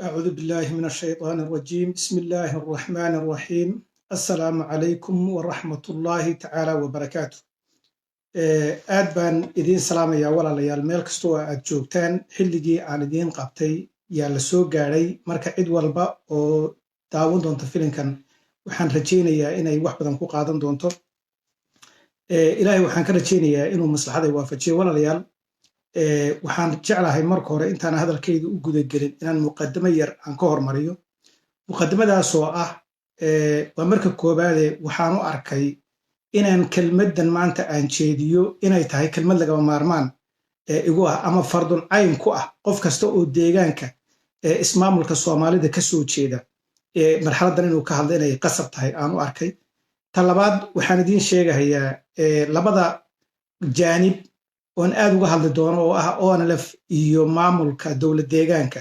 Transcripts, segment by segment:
أعوذ بالله من الشيطان الرجيم، بسم الله الرحمن الرحيم. السلام عليكم ورحمة الله تعالى وبركاته. Aad baan idiin salaamayaa, walaalayaal, meel kastoo aad joogtaan. Xilligii aan idiin qabtay yaa la soo gaadhay. Marka cid walba oo daawan doonta filinkan, waxaan rajaynayaa inay wax badan ku qaadan doonto. Ilaahay waxaan ka rajaynayaa inuu maslaxaday waafajiyo. Walaalayaal, waxaan jeclahay marka hore, intaan hadalkayda u gudagelin, inaan muqadamo yar aan ka hormariyo. Muqadamadaasoo ah, waa marka koobaade, waxaan u arkay inaan kelmaddan maanta aan jeediyo inay tahay kelmad lagama maarmaan igu ah ama fardun cayn ku ah qof kasta oo deegaanka ismaamulka Soomaalida ka soo jeeda, marxaladdan inuu ka hadlo inay qasab tahay aan u arkay. Ta labaad, waxaan idiin sheegahayaa labada jaanib oon aad uga hadli doono, oo ah ONLF iyo maamulka dowlad deegaanka.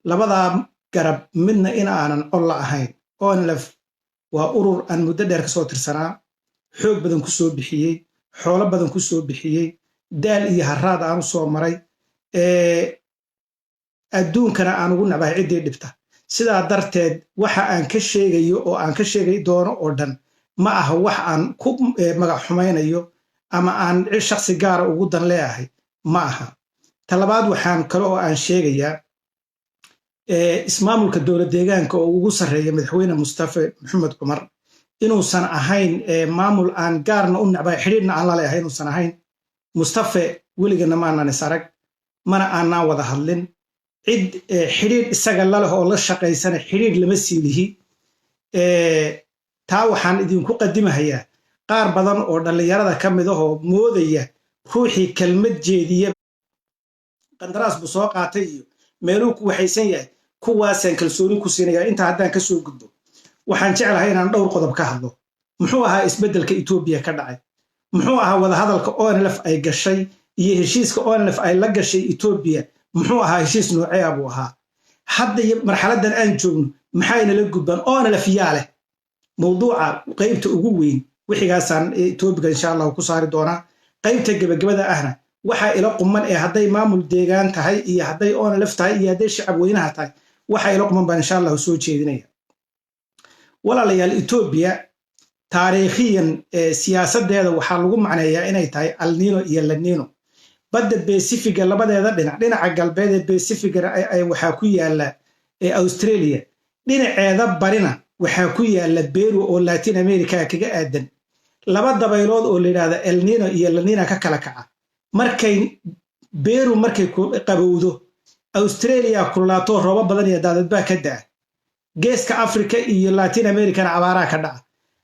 Labadaa garab midna in aanan col la ahayn. ONLF waa urur aan muddo dheer ka soo tirsanaa, xoog badan ku soo bixiyey, xoolo badan ku soo bixiyey, daal iyo haraad aan u soo maray, adduunkana aan ugu nacbahay ciddii dhibta. Sidaa darteed, waxa aan ka sheegayo oo aan ka sheegay doono oo dhan ma aha wax aan ku magac xumaynayo ama aan shaksi gaara ugu dan leeyahay, ma aha. Ta labaad, waxaan kale oo aan sheegayaa ismaamulka dowlad deegaanka oo ugu sarreeya Madaxweyne Mustafe Maxamed Cumar inuusan ahayn maamul aan gaarna u nacbahay, xidhiidhna aan la leeyahay inuusan ahayn. Mustafe weligana maanaan is arag, mana aanaan wada hadlin. Cid xidhiidh isaga laleh oo la shaqaysana xidhiidh lama sii lihi. Taa waxaan idinku qadimahayaa qaar badan oo dhallinyarada ka mid ahoo moodaya ruuxii kelmad jeediya qandaraas buu soo qaatay iyo meeluu ku waxaysan yahay. Kuwaasaan kalsooni ku siinaya. Intaa haddaan ka soo gudbo, waxaan jeclahay inaan dhowr qodob ka hadlo. Muxuu ahaa isbeddelka Etoobiya ka dhacay? Muxuu ahaa wadahadalka ONLF ay gashay iyo heshiiska ONLF ay la gashay Etoobiya? Muxuu ahaa? Heshiis noocee buu ahaa? Hadda iyo marxaladdan aan joogno maxaynala gudbaan? ONLF yaa leh? Mawduuca qaybta ugu weyn wixigaasaan Etoobiga insha Allahu ku saari doonaa. Qaybta gebagabada ahna, waxaa ila quman ee hadday maamul deegaan tahay iyo hadday ONLF tahay iyo hadday shacab weynaha tahay, waxaa ila quman baan insha Allahu soo jeedinaya. Walaalayaal, Etoobiya taariikhiyan siyaasaddeeda waxaa lagu macneeyaa inay tahay El Niño iyo La Niña. Badda Besifiga labadeeda dhinac, dhinaca galbeed ee Besifigana waxaa ku yaala Australia, dhinaceeda barina waxaa ku yaala Peru oo Latin America kaga aadan. Laba dabaylood oo la yidhahda El Niño iyo La Niña ka kala kaca. Markay Peru markay qabowdo, Australia kululaato, roobo badan iyo daadadbaa ka da'a. Geeska Africa iyo Latin Americana abaaraa ka dhaca.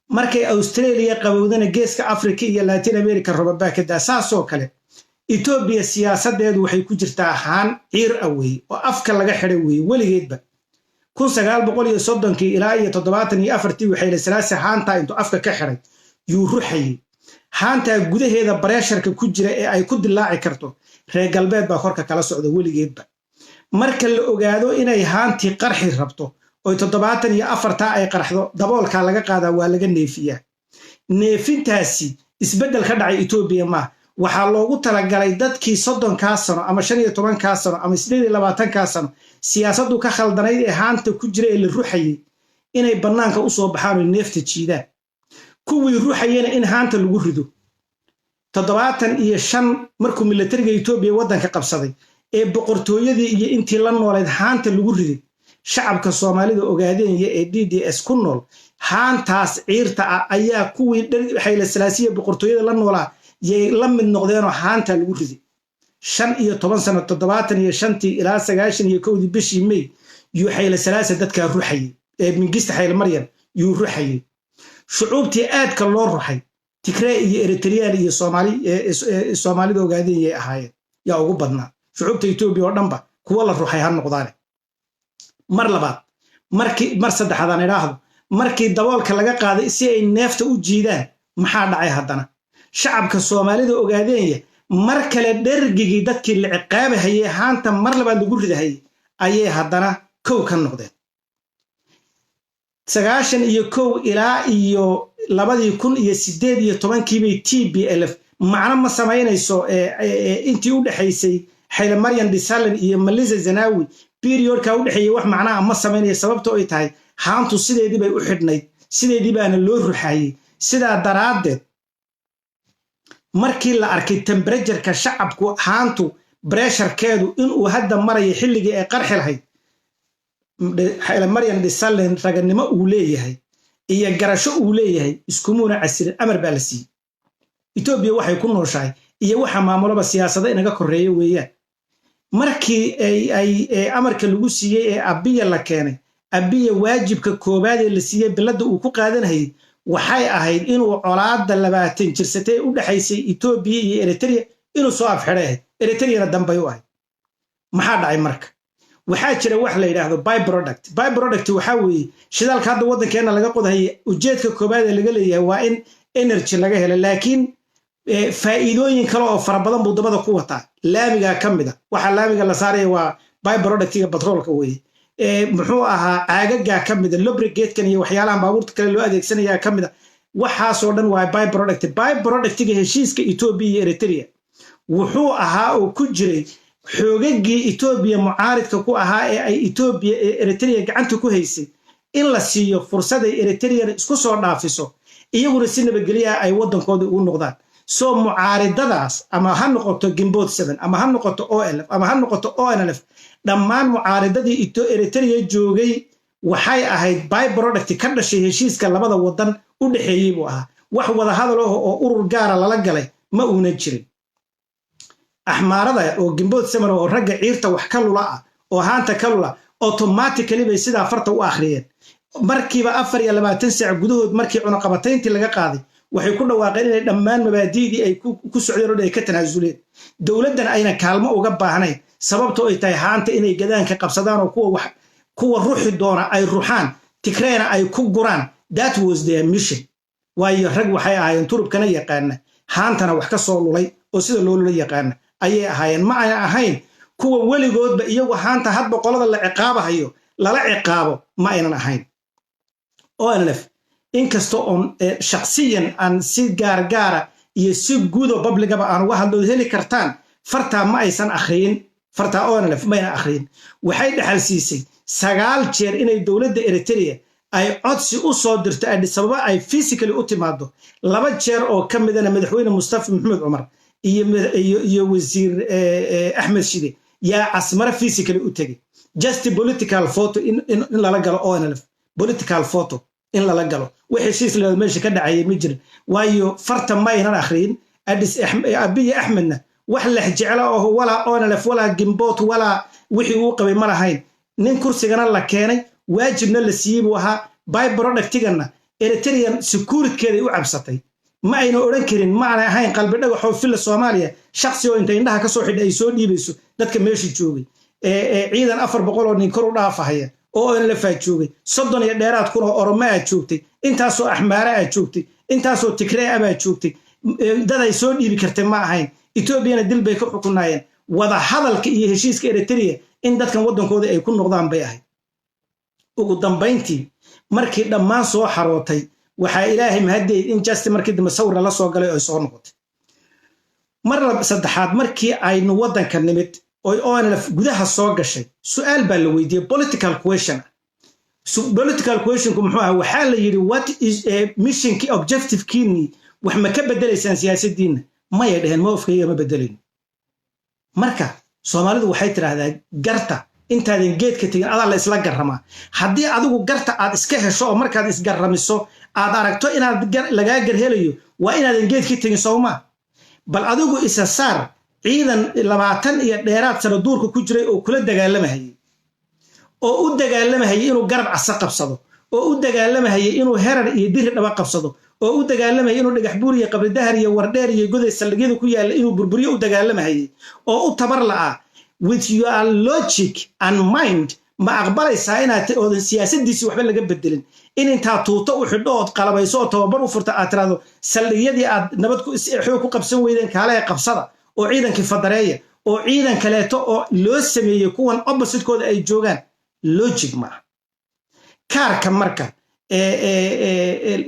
Markay Australia qabowdana, geeska Africa iyo Latin America roobabaa ka da'a. Saasoo kale Etoobiya siyaasaddeedu waxay ku jirtaa haan ciir ah weeye oo afka laga xidhay weeye weligeedba. 1930-kii ilaa iyo 74-tii waxay Salaase haantaa intuu afka ka xidhay yuu ruxayey. Haantaa gudaheeda pressure-ka ku jira ee ay ku dilaaci karto, reer galbeed baa korka kala socda weligeedba. Marka la ogaado inay haantii qarxi rabto oy 74-taa ay qarxdo, daboolkaa laga qaadaa, waa laga neefiyaa. Neefintaasi isbeddel ka dhacay Etoobiya maaha. Waxaa loogu talagalay dadkii 30-kaa sano ama 15-kaa sano ama 28-kaa sano siyaasaddu ka khaldanayd ee haanta ku jira ee la ruxayay inay bannaanka u soo baxaan oy neefta jiidaan, kuwii ruxayana in haanta lagu rido. 75 markuu milatariga Etoobiya waddanka qabsaday ee boqortooyadii iyo intii la noolayd haanta lagu riday, shacabka Soomaalida Ogaadenya ee DDS ku nool haantaas ciirta ah ayaa kuwii Xayle Salaasiya boqortooyada la noolaa yay la mid noqdeenoo haanta lagu riday. 15 sano, 75-tii ilaa 91-dii bishii May, yuu Xayle Salaasa dadkaa ruxayay ee Mingista Xayle Maryan yuu ruxayay. Shucuubtii aadka loo ruxay Tigree iyo Eritreyaan iyo Soomaali, Soomaalida Ogaadeen ahaayeen yaa ugu badnaa. Shucuubta Etoobiya oo dhanba kuwa la ruxay ha noqdaane. Mar labaad, markii mar saddexaad aan idhaahdo, markii daboolka laga qaaday si ay neefta u jiidaan, maxaa dhacay haddana? Shacabka Soomaalida Ogaadeenya mar kale dhergigii dadkii la ciqaabahayey, haanta mar labaad lagu ridahayay, ayay haddana kow ka noqdeen. 91 ilaa iyo 2018-kiibay TPLF macno ma samaynayso. Intii u dhexaysay Xaylemaryan Desalegn iyo Meles Zenawi Periodka u dhexeeyey wax macnaha ma samaynaya, sababto ay tahay haantu sideedii bay u xidhnayd, sideedii baana loo ruxayey. Sidaa daraaddeed, markii la arkay temperatureka shacabku, haantu pressurekeedu inuu hadda marayo xilligii ay qarxi lahayd, Maryan Dhisalen raganimo uu leeyahay iyo garasho uu leeyahay iskumuuna casirin. Amar baa la siiyey. Etoobiya waxay ku nooshahay iyo waxa maamulaba siyaasado inaga korreeya weeyaan. Markii ay amarka lagu siiyey ee Abiya la keenay, Abiya waajibka koowaad ee la siiyey, biladda uu ku qaadanayay, waxay ahayd inuu colaadda 20 jirsatay ee u dhexaysay Etoobiya iyo Eritrea inuu soo afxidhay ahayd. Eritreyana dambay u ahayd. Maxaa dhacay marka? Waxaa jira wax la yidhaahdo byproduct. Byproduct waxaa weeye shidaalka hadda waddankeenna laga qodahaya. Ujeedka koowaad ee laga leeyahay waa in energy laga helo, laakiin faa'iidooyin kale oo fara badan buu dabada ku wataa. Laamigaa ka mid a. Waxa laamiga la saaraya waa byproductiga batroolka weeye. Muxuu ahaa, caagagaa ka mida, lubricatekan iyo waxyaalahan baabuurta kale loo adeegsanayaa ka mida. Waxaasoo dhan waa byproduct. Byproductiga heshiiska Etoobiya iyo Eritrea wuxuu ahaa oo ku jiray xoogagii Etoobiya mucaaridka ku ahaa ee ay Etoobiya ee Eritrea gacanta ku haysay in la siiyo fursaday Eritreyana isku soo dhaafiso, iyaguna si nabadgelyaha ay waddankooda ugu noqdaan. Soo mucaaridadaas, ama ha noqoto Ginbot 7, ama ha noqoto OLF, ama ha noqoto ONLF, dhammaan mucaaridadii Eritrea joogay waxay ahayd byproduct ka dhashay heshiiska labada waddan u dhexeeyey buu ahaa. Wax wada hadal ah oo urur gaara lala galay ma uunan jirin. Axmaarada oo Ginbot 7 oo ragga ciirta wax ka lula ah oo haanta ka lula, automatically bay sidaa farta u akhriyeen. Markiiba 24 saac gudahood markii cunaqabatayntii laga qaaday, waxay ku dhawaaqeen inay dhammaan mabaadi'dii ay ku socdeen oo dhan ay ka tanaasuleen, dowladdan ayna kaalmo uga baahnayn, sababtoo ay tahay haanta inay gadaanka qabsadaan oo kuwa wax kuwa ruxi doona ay ruxaan, Tigreena ay ku guraan. That was their mission. Waayo, rag waxay ahaayeen turubkana yaqaana, haantana wax ka soo lulay oo sida loo lula yaqaana ayay ahaayeen. Ma ayna ahayn kuwa weligoodba iyagu haanta hadba qolada la ciqaabahayo lala ciqaabo, ma aynan ahayn. ONLF, inkasta oon shakhsiyan aan si gaargaara iyo si guudo publicaba aan uga hadlood heli kartaan, fartaa ma aysan akhriyin. Fartaa ONLF mayna akhriyin. Waxay dhaxal siisay 9 jeer inay dowladda Eritrea ay codsi u soo dirto Addis Ababa, ay physically u timaado. 2 jeer oo ka midana Madaxweyne Mustafa Maxamed Cumar iyo Wasiir Axmed Shide yaa Casmaro physically u tegey, just political photo in lala galo ONLF, political photo in lala galo. Wax heshiis leedo meesha ka dhacaya ma jirin, waayo farta maynan akhriyin. Abiy Axmedna wax lex jecla oo walaa ONLF, walaa Ginbot, walaa wixii uu qabay ma lahayn. Nin kursigana la keenay, waajibna la siiyey buu ahaa. Byproductigana Eritrean securitykeeday u cabsatay. Ma ayna odhan karin, ma aanay ahayn qalbi dhagaxoo Filla Soomaaliya shaksi oo inta indhaha ka soo xidha ay soo dhiibayso. Dadka meesha joogay, ciidan 400 oo nin kor u dhaafahaya oo ONLF-aa joogay, 30 iyo dheeraad kun oo Oromo aad joogtay, intaasoo Axmaara aad joogtay, intaasoo Tigree abaa joogtay. Dad ay soo dhiibi kartay ma ahayn. Etoobiyana dil bay ka xukunaayeen. Wada hadalka iyo heshiiska Eritrea in dadkan waddankooda ay ku noqdaan bay ahayd. Ugu dambayntii, markii dhammaan soo xarootay, waxaa Ilaahay mahaddeyd in just markii dambe sawirna la soo galay oo ay soo noqotay. Mar saddexaad, markii aynu waddanka nimid oy ONLF gudaha soo gashay, su'aal baa la weydiiyey, political question ah. Political questionku muxuu ahaa? Waxaa la yidhi, "What is missionki, objectivekiinii wax ma ka bedelaysaan siyaasaddiinna?" Mayay dheheen, mowqifkayga ma bedelayno. Marka Soomaalidu waxay tidhaahdaa, garta intaadan geedka tegin adaa la isla garramaa. Haddii adigu garta aad iska hesho oo markaad isgarramiso aad aragto inaad lagaa garhelayo, waa inaadan geedka tegin, sowmaa? Bal adigu isa saar ciidan 20 iyo dheeraad sano duurka ku jiray oo kula dagaalamahayay, oo u dagaalamahayay inuu Garab Casa qabsado, oo u dagaalamahayay inuu Herar iyo Diri Dhaba qabsado, oo u dagaalamahayay inuu Dhagax Buur iyo Qabridahar iyo Wardheer iyo Goday saldhigyada ku yaalla inuu burburiyo u dagaalamahayay, oo u tabar la'aa, with your logic and mind, ma aqbalaysaa inaad oodan siyaasadiisii waxba laga bedelin, in intaa tuuto u xidho ood qalabayso oo tababar u furta aad tiraahdo, saldhigyadii aad nabad xoog ku qabsan weydeen kaalehe qabsada, oo ciidankii fadareeya, oo ciidan kaleeto oo loo sameeyey kuwan oppositekooda ay joogaan? Logic maaha. Kaarka marka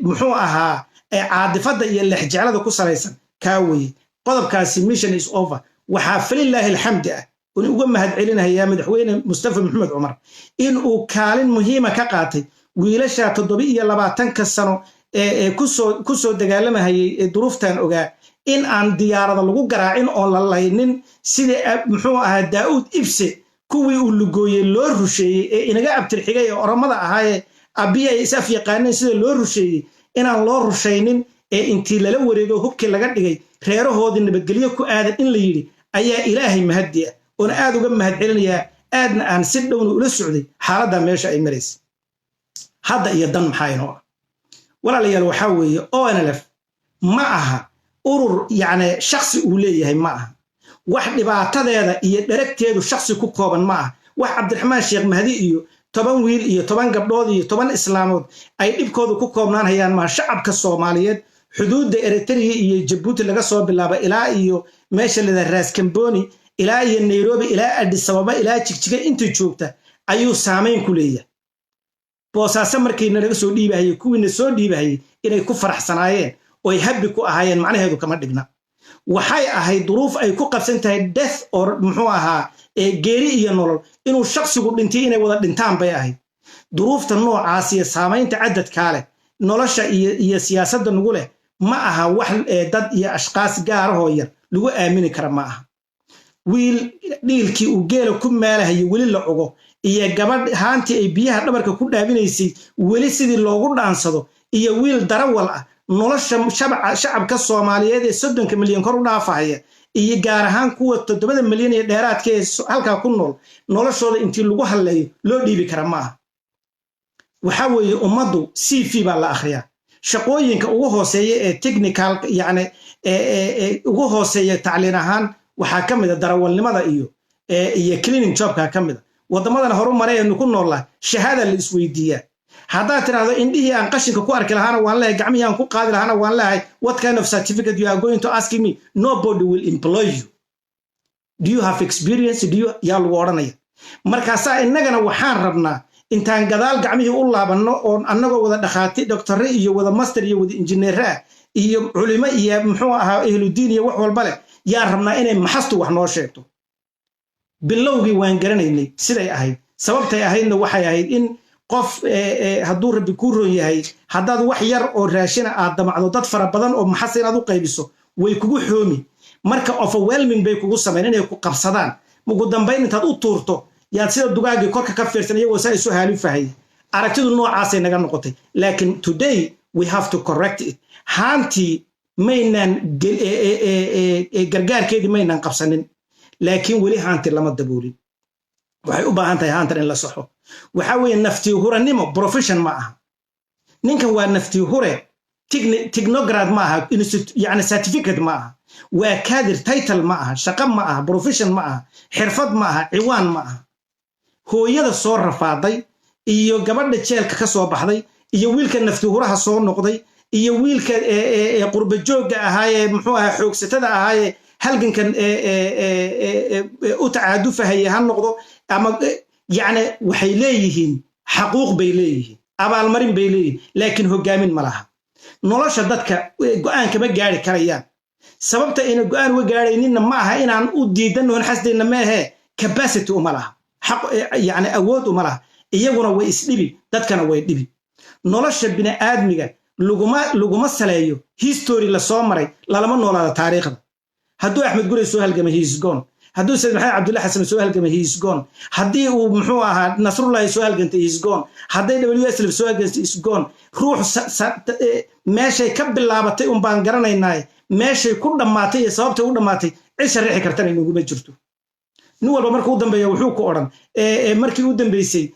muxuu ahaa, caadifadda iyo lexjeclada ku salaysan kaa weye. Qodobkaasi mission is over. Waxaa falilaahi alxamdi ah. Un uga mahadcelinayaa Madaxweyne Mustafa Maxamed Cumar in uu kaalin muhiima ka qaatay wiilasha 27-ka sano ee ku soo dagaalamahayay ee duruuftan ogaa, in aan diyaarada lagu garaacin oon la laynin, sidii, muxuu ahaa, Daa'uud Ibse kuwii uu lugooyey loo rusheeyey ee inaga abtirxigay ee Oromada ahaayee abiya ay is af yaqaaneen, sida loo rusheeyey inaan loo rushaynin, ee intii lala wareego hubkii laga dhigay, reerahoodii nabadgelyo ku aadan in la yidhi, ayaa Ilaahay mahaddi ah oon aad uga mahad celinayaa, aadna aan si dhowna ula socday xaaladda meesha ay maraysa hadda. Iyo dan maxaa inoo ah, walaalayaal? Waxaa weeye, ONLF ma aha urur, yacni, shaksi uu leeyahay ma aha. Wax dhibaatadeeda iyo dheragteedu shaksi ku kooban ma aha. Wax Cabdiraxmaan Sheekh Mahdi iyo 10 wiil iyo 10 gabdhood iyo 10 islaamood ay dhibkoodu ku koobnaanhayaan maaha. Shacabka Soomaaliyeed, xuduudda Eritrea iyo Jabuuti laga soo bilaabo ilaa iyo meesha lada Raaskamboni, ilaa iyo Nairobi, ilaa Addis Ababa, ilaa Jigjiga inta joogta ayuu saamayn ku leeyahay. Boosaaso markiina laga soo dhiibahayey, kuwiina soo dhiibahayey inay ku faraxsanaayeen oy happy ku ahaayeen macnaheedu kama dhigna. Waxay ahayd duruuf ay ku qabsan tahay, death or, muxuu ahaa, geeri iyo nolol, inuu shaksigu dhintay, inay wada dhintaan bay ahayd. Duruufta noocaas iyo saamaynta cadadkaa leh nolosha iyo siyaasadda nagu leh ma aha wax dad iyo ashqaas gaarahoo yar lagu aamini kara ma aha. Wiil dhiilkii uu geela ku maalahayo weli la cugo, iyo gabadh haantii ay biyaha dhabarka ku dhaabinaysay weli sidii loogu dhaansado, iyo wiil darawal ah, nolosha shacabka Soomaaliyeed ee 30-ka milyan kor u dhaafahaya, iyo gaar ahaan kuwa 7-da milyan iyo dheeraadka ee halkaa ku nool, noloshooda intii lagu hadleeyo loo dhiibi kara ma aha. Waxaa weeye, ummaddu CV baa la akhriyaa. Shaqooyinka ugu hooseeya ee technical, yacni, ugu hooseeya tacliin ahaan, waxaa ka mid a darawalnimada iyo cleaning jobka ka mid a. Waddamadan horu maray aynu ku noolnahay shahaada la isweydiiyaa. Haddaad tidhaahdo indhihii aan qashinka ku arki lahaana waan lehay, gacmihii aan ku qaadi lahaana waan lehay, what kind of certificate you are going to ask me? Nobody will employ you. Do you have experience? Do you, yaa lagu odhanaya. Markaasaa innagana waxaan rabnaa intaan gadaal gacmihii u laabanno, oon annagoo wada dhakhaati, doctorre iyo wada master iyo wada injineere ah iyo culimo iyo, muxuu ahaa, ehludiin iyo wax walba leh, yaan rabnaa inay maxastu wax noo sheegto. Bilowgii waan garanaynay siday ahayd. Sababtay ahaydna waxay ahayd in qof, hadduu Rabbi kuu roon yahay, haddaad wax yar oo raashina aad damacdo, dad fara badan oo maxas inaad u qaybiso way kugu xoomi. Marka overwhelming bay kugu samayn inay ku qabsadaan. Ugu dambayn intaad u tuurto yaad sida dugaagii korka ka fiirsan iyagoo saa isu haalufahaya. Aragtidu noocaasay naga noqotay, laakiin today we have to correct it. Haantii maynaan gargaarkeedii maynaan qabsanin, laakiin weli haantii lama daboolin. Waxay u baahan tahay haantan in la saxo. Waxaa weeye, naftii huranimo profession ma aha. Ninkan waa naftii hure, technocrat ma aha, yani certificate ma aha, waa kaadir, title ma aha, shaqo ma aha, profession ma aha, xirfad ma aha, ciwaan ma aha. Hooyada soo rafaaday iyo gabadha jeelka ka soo baxday iyo wiilka nafti huraha soo noqday iyo wiilka qurba joogga ahaayee, muxuu ahaa, xoogsatada ahaayee halgankan u tacaadufahaya ha noqdo ama, yacni, waxay leeyihiin xaquuq bay leeyihiin, abaalmarin bay leeyihiin, laakiin hoggaamin ma laha. Nolosha dadka go'aan kama gaari karayaan. Sababta ayna go'aan uga gaadhayninna ma aha inaan u diidannohon xasdayna, ma ahee, capacity uma laha, xaq, yacni, awood uma laha. Iyaguna way isdhibi, dadkana way dhibi. Nolosha bini'aadmiga laguma saleeyo history lasoo maray, lalama noolaada taariikhda. Hadduu Axmed Gurey soo halgamay, he's gone. Hadduu Sayid Maxamed Cabdulla Xasan soo halgamay, he's gone. Haddii uu, muxuu ahaa, Nasrullahi soo halgantay, he's gone. Hadday WSLF soo halgantay, he's gone. Ruux meeshay ka bilaabatay un baan garanaynaaye, meeshay ku dhammaatay iyo sababtay u dhammaatay cid sharixi kartana inaguma jirto. Nin walba marka u dambeeya wuxuu ku odhan, markii u dambeysay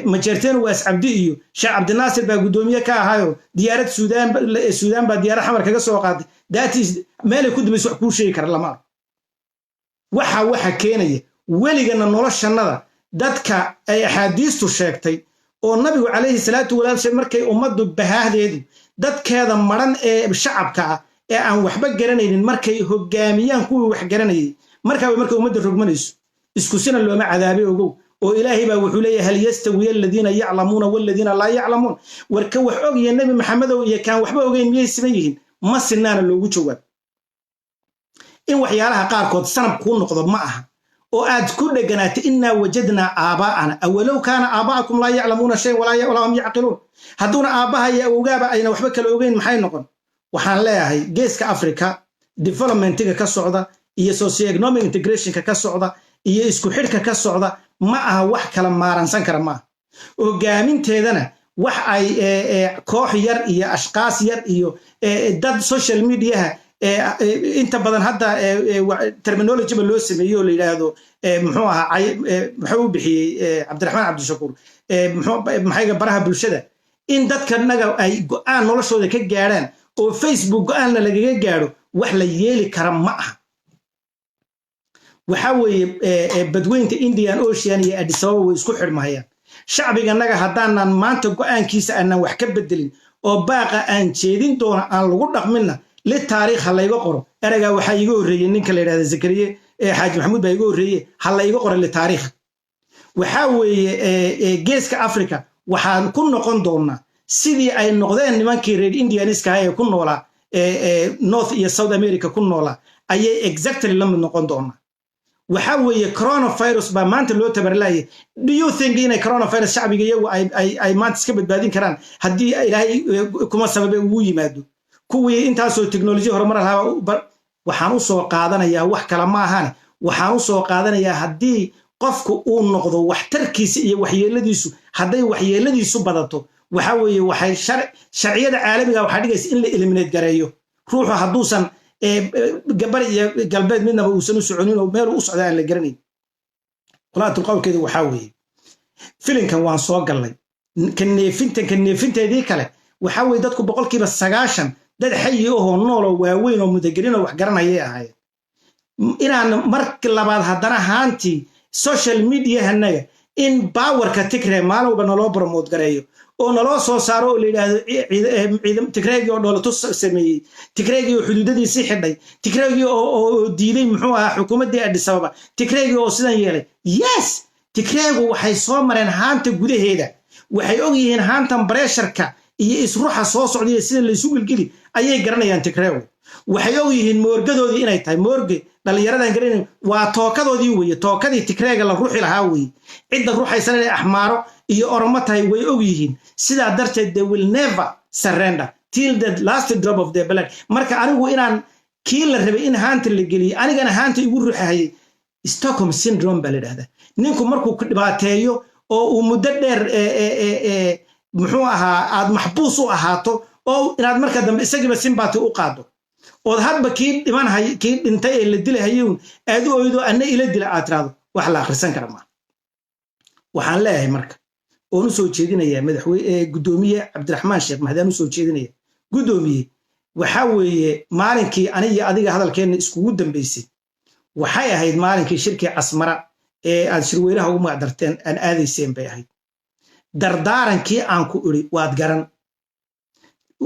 Majeerteen Waas Cabdi iyo Sheekh Cabdinaasir baa guddoomiye ka ahaayo, diyaarad Suudaan, Suudaan baa diyaarad Xamar kaga soo qaaday. That is meelay ku dambaysa wax kuu sheegi kara lama arko. Waxa keenaya weligana noloshannada dadka ay axaadiistu sheegtay oo Nabigu calayhi salaatu walaam, markay ummaddu bahaahdeedu dadkeeda maran ee shacabka ah ee aan waxba garanaynin markay hoggaamiyaan kuwii wax garanayay, markaa markay ummadda rogmanayso. Isku sina looma cadaabay, ogow, oo Ilaahay baa wuxuu leeyahay: "هل يستوي الذين يعلمون والذين لا يعلمون?" War ka wax ogaya, Nebi Maxamedow, iyo kaan waxba ogeyn miyay siman yihiin? Ma sinaana loogu jawaab. In waxyaalaha qaarkood sanab kuu noqdo ma aha. Oo aad ku dheganaatay "innaa wajadnaa aabaa'ana", awalow kaana aabaa'akum laa yaclamuuna shayan walaa hum yacqiluun. Hadduuna aabbaha iyo awowgaaba ayna waxba kala ogeyn, maxay noqon? Waxaan leeyahay, Geeska Africa developmentiga ka socda iyo socioeconomic integrationka ka socda iyo isku xidhka ka socda ma aha wax kala maaransan kara. Maaha hogaaminteedana wax ay koox yar iyo ashqaas yar iyo dad social mediaha inta badan hadda terminologyba loo sameeyey oo la yidhaahdo, muxuu ahaa, muxuu u bixiyey Cabdiraxmaan Cabdishakuur, maxayga, baraha bulshada, in dadkanaga ay go'aan noloshooda ka gaadhaan oo Facebook go'aanna lagaga gaadho, wax la yeeli kara ma aha. Waxa weeye, badweynta Indian Ocean iyo Addis Ababa way isku xidhmahayaan. Shacbiganaga haddaanan maanta go'aankiisa aanan wax ka bedelin oo baaqa aan jeedin doono aan lagu dhaqminna, li taariikh ha layga qoro. Ereygaa waxaa iiga horreeyey ninka la yidhahda Zakariye Xaaji Maxamuud baa iiga horreeye. Ha la iga qoro litaariikh. Waxaa weeye, Geeska Africa waxaan ku noqon doonaa sidii ay noqdeen nimankii reer Indianiska ee ku noolaa North iyo South America ku noolaa ayay exactly la mid noqon doonaa. Waxa weeye, coronavirus baa maanta loo tabarlaayay. Do you think inay coronavirus shacbiga iyagu ay maanta iska badbaadin karaan haddii Ilaahay kuma sababe ugu yimaado? Kuwii intaasoo teknolojiya horumar lahaa, waxaan u soo qaadanayaa wax kale ma ahane, waxaan u soo qaadanayaa haddii qofku uu noqdo waxtarkiisa iyo waxyeeladiisu, hadday waxyeeladiisu badato, waxa weeye, waxay sharciyada caalamiga waxaa dhigaysa in la eliminate gareeyo ruuxu hadduusan bari iyo galbeed midnaba uusan u soconin oo meeluu u socda aan la garanayn. Qolaatul qowlkeedu waxaa weeye, filinkan waan soo gallay. Ka neefintan, ka neefinteedii kale, waxaa weeye, dadku 90% dad xayi ahoo nooloo waaweyn oo mudagelin oo wax garanayay ahaayeen. Inaan mar labaad haddana haantii social mediahanaga in powerka Tigre maalin walba naloo promote gareeyo oo naloo soo saaro oo la yidhaahdo Tigreegii oo dhoolato sameeyey, Tigreegii oo xuduudadiisii xidhay, Tigreegii oo diiday, muxuu ahaa, xukuumaddii Addis Ababa, Tigreegii oo sidan yeelay. Yes, Tigreegu waxay soo mareen haanta gudaheeda. Waxay og yihiin haantan pressureka iyo isruxa soo socdaiyo sida laysu gilgili ayay garanayaan. Tigreegu waxay og yihiin moorgadoodii inay tahay moorge. Dhallinyaradan garanayn, waa tookadoodii weeye, tookadii Tigreega la ruxi lahaa weeye. Cidda ruxaysana inay Axmaaro iyo Oromo tahay way og yihiin. Sidaa darteed they will never surrender till the last drop of their blood. Marka anigu inaan kii la rabay in haanta la geliyey, anigana haanta igu ruxahayay, Stockholm syndrome baa la idhahdaa. Ninku markuu ku dhibaateeyo oo uu muddo dheer, muxuu ahaa, aad maxbuus u ahaato oo inaad marka dambe isagiiba sympathy u qaado ood hadba kii dhimanhay, kii dhintay ee la dilahayun aad u oydo, anna ila dila aad tiraahdo, wax la akhrisan kara maa. Waxaan leeyahay marka oon u soo jeedinayaa madaxweyne, guddoomiye Cabdiraxmaan Sheekh Mahdaan u soo jeedinaya, guddoomiye, waxaa weeye, maalinkii aniga adiga hadalkeenna iskugu dambaysay waxay ahayd maalinkii shirkii Casmara ee aad shirweynaha ugu magacdarteen aan aadayseen bay ahayd. Dardaarankii aan ku idhi waad garan.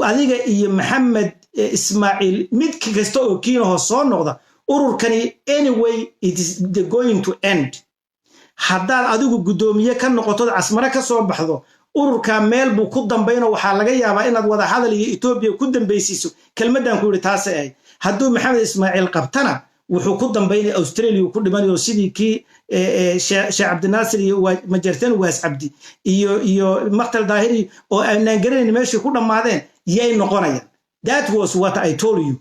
Adiga iyo Maxamed Ismaaciil, mid kasta oo kiinaho soo noqda, ururkani anyway it is the going to end. Haddaad adigu guddoomiye ka noqotod Casmare ka soo baxdo, ururka meel buu ku dambayno. Waxaa laga yaabaa inaad wada hadal iyo Etoobiya ku dambaysiiso. Kelmaddan ku yidhi taasay ahayd. Hadduu Maxamed Ismaaciil qabtana, wuxuu ku dambaynaya Australia ku dhimanayo, sidii kii Sheekh Cabdinaasir iyo Majarteen Waas Cabdi iyo Maktal Daahiri oo aanaan garanayn meeshii ku dhammaadeen yay noqonayaan. That was what I told you.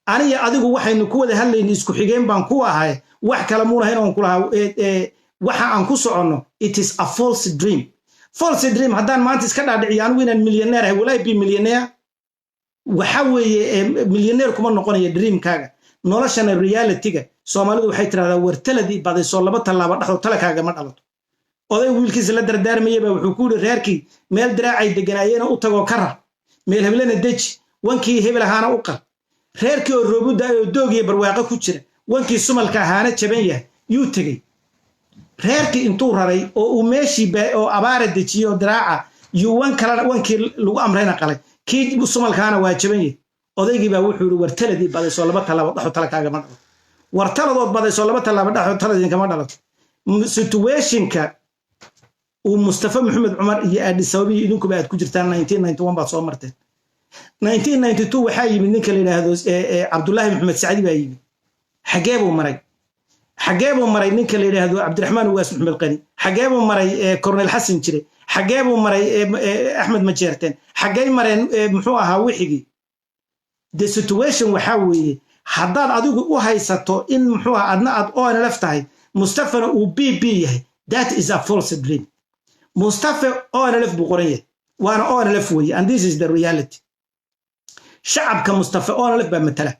Aniga adigu waxaynu ku wada hadlayna isku xigeen baan ku ahay, wax kale muunahayn oon ku lahaa waxa aan ku soconno, it is a false dream, false dream. Haddaan maanta iska dhaadhiciyo anigu inaan millionaire ahay, will I be millionaire? Waxa weeye, millionaire kuma noqonayo dreamkaaga. Noloshana realityga Soomaalidu waxay tirahdaa, wartaladii badaysoo laba tallaabo dhexdo talakaaga ma dhalato. Oday wiilkiisa la dardaarmayay baa wuxuu ku yidhi, reerkii meel diraacay deganaayena u tagoo ka rar, meel heblena deji, wankii hebel ahaana u qal. Reerkii oo roobu da-ay oo doog iyo barwaaqo ku jira, wankii sumalka ahaana jaban yahay yuu tegey. Reerkii intuu raray oo uu meeshii oo abaara dejiyey oo diraaca yuu wan kalena, wankii lagu amrayna qalay, kii sumalkaana waa jaban yahay. Odaygii baa wuxuu yidhi, wartaladii badaysoo laba tallaabo dhexo tala kaagama dhalato. Wartaladood badaysoo laba tallaabo dhexo taladiinkama dhalato. Situationka uu Mustafa Maxamed Cumar iyo Addis Ababiyo idinkuba aad ku jirtaan, 1991 baad soo marteen. 1992 waxaa yimid ninka la yidhaahdo Cabdullaahi Maxamed Sacdi baa yimid. Xagee buu maray? Xaggee buu maray ninka la yidhaahdo Cabdiraxmaan Ugaas Maxamed Qani? Xaggee buu maray Cornel Xasan Jire? Xaggee buu maray Axmed Majeerteen? Xaggey mareen muxuu ahaa wixigii? The situation waxaa weeye, haddaad adigu u haysato in muxuu ahaa adna aad ONLF tahay, Mustafana uu PP yahay, that is a false dream. Mustafa ONLF buu qoran yahay, waana ONLF weeye, and this is the reality. Shacabka Mustafa ONLF baa matala,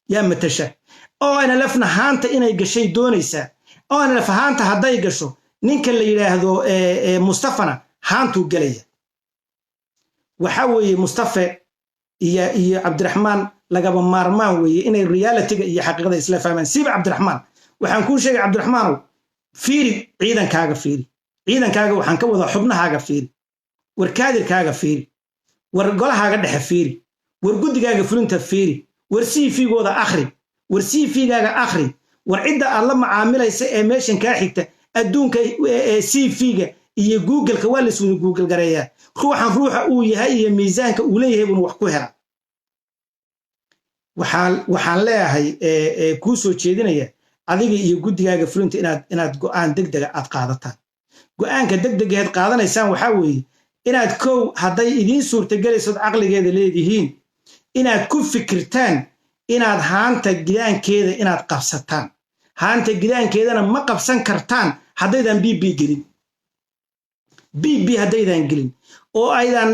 yaa matasha. ONLFna haanta inay gashay doonaysaa. ONLF haanta hadday gasho, ninka la yidhaahdo Mustafana haantuu gelaya. Waxa weeye Mustafe iyo Cabdiraxmaan lagaba maarmaan weeye inay realityga iyo xaqiiqada isla fahmaan. Siiba Cabdiraxmaan waxaan kuu sheegay, Cabdiraxmaanow, fiiri ciidankaaga, fiiri ciidankaaga, waxaan ka wadaa xubnahaaga fiiri, war kaadirkaaga fiiri, war golahaaga dhexe fiiri, war guddigaaga fulinta fiiri, war CV-gooda akhri, war CV-gaaga akhri, war cidda aad la macaamilaysa ee meeshan kaa xigta. Adduunka CV-ga iyo Googleka waa laiswada Google gareeyaa. Ruuxan ruuxa uu yahay iyo miisaanka uu leeyahay buuna wax ku helaa. Waxaan leeyahay, kuu soo jeedinaya adiga iyo guddigaaga fulinta inaad go'aan degdega aad qaadataan. Go'aanka degdegaheed qaadanaysaan waxaa weeye inaad kow, hadday idiin suurtagelaysood caqligeeda leedihiin, inaad ku fikirtaan inaad haanta gidaankeeda inaad qabsataan. Haanta gidaankeedana ma qabsan kartaan haddaydan PP gelin. PP haddaydan gelin oo aydan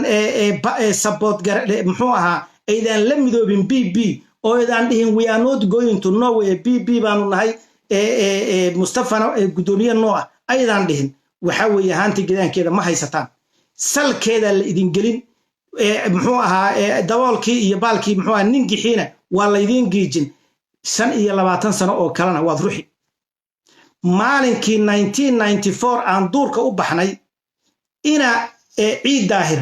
support, muxuu ahaa, aydan la midoobin PP oo aydan dhihin "We are not going to nowhere, PP baanu nahay, Mustafana guddoomiye noo ah" aydan dhihin, waxa weeye haanta gidaankeeda ma haysataan. Salkeeda la idin gelin, muxuu ahaa, daboolkii iyo baalkii, muxuu ahaa, ningixiina waa laydiin giijin. 25 sano oo kalena waad ruxi. Maalinkii 1994 aan duurka u baxnay, ina Ciid Daahir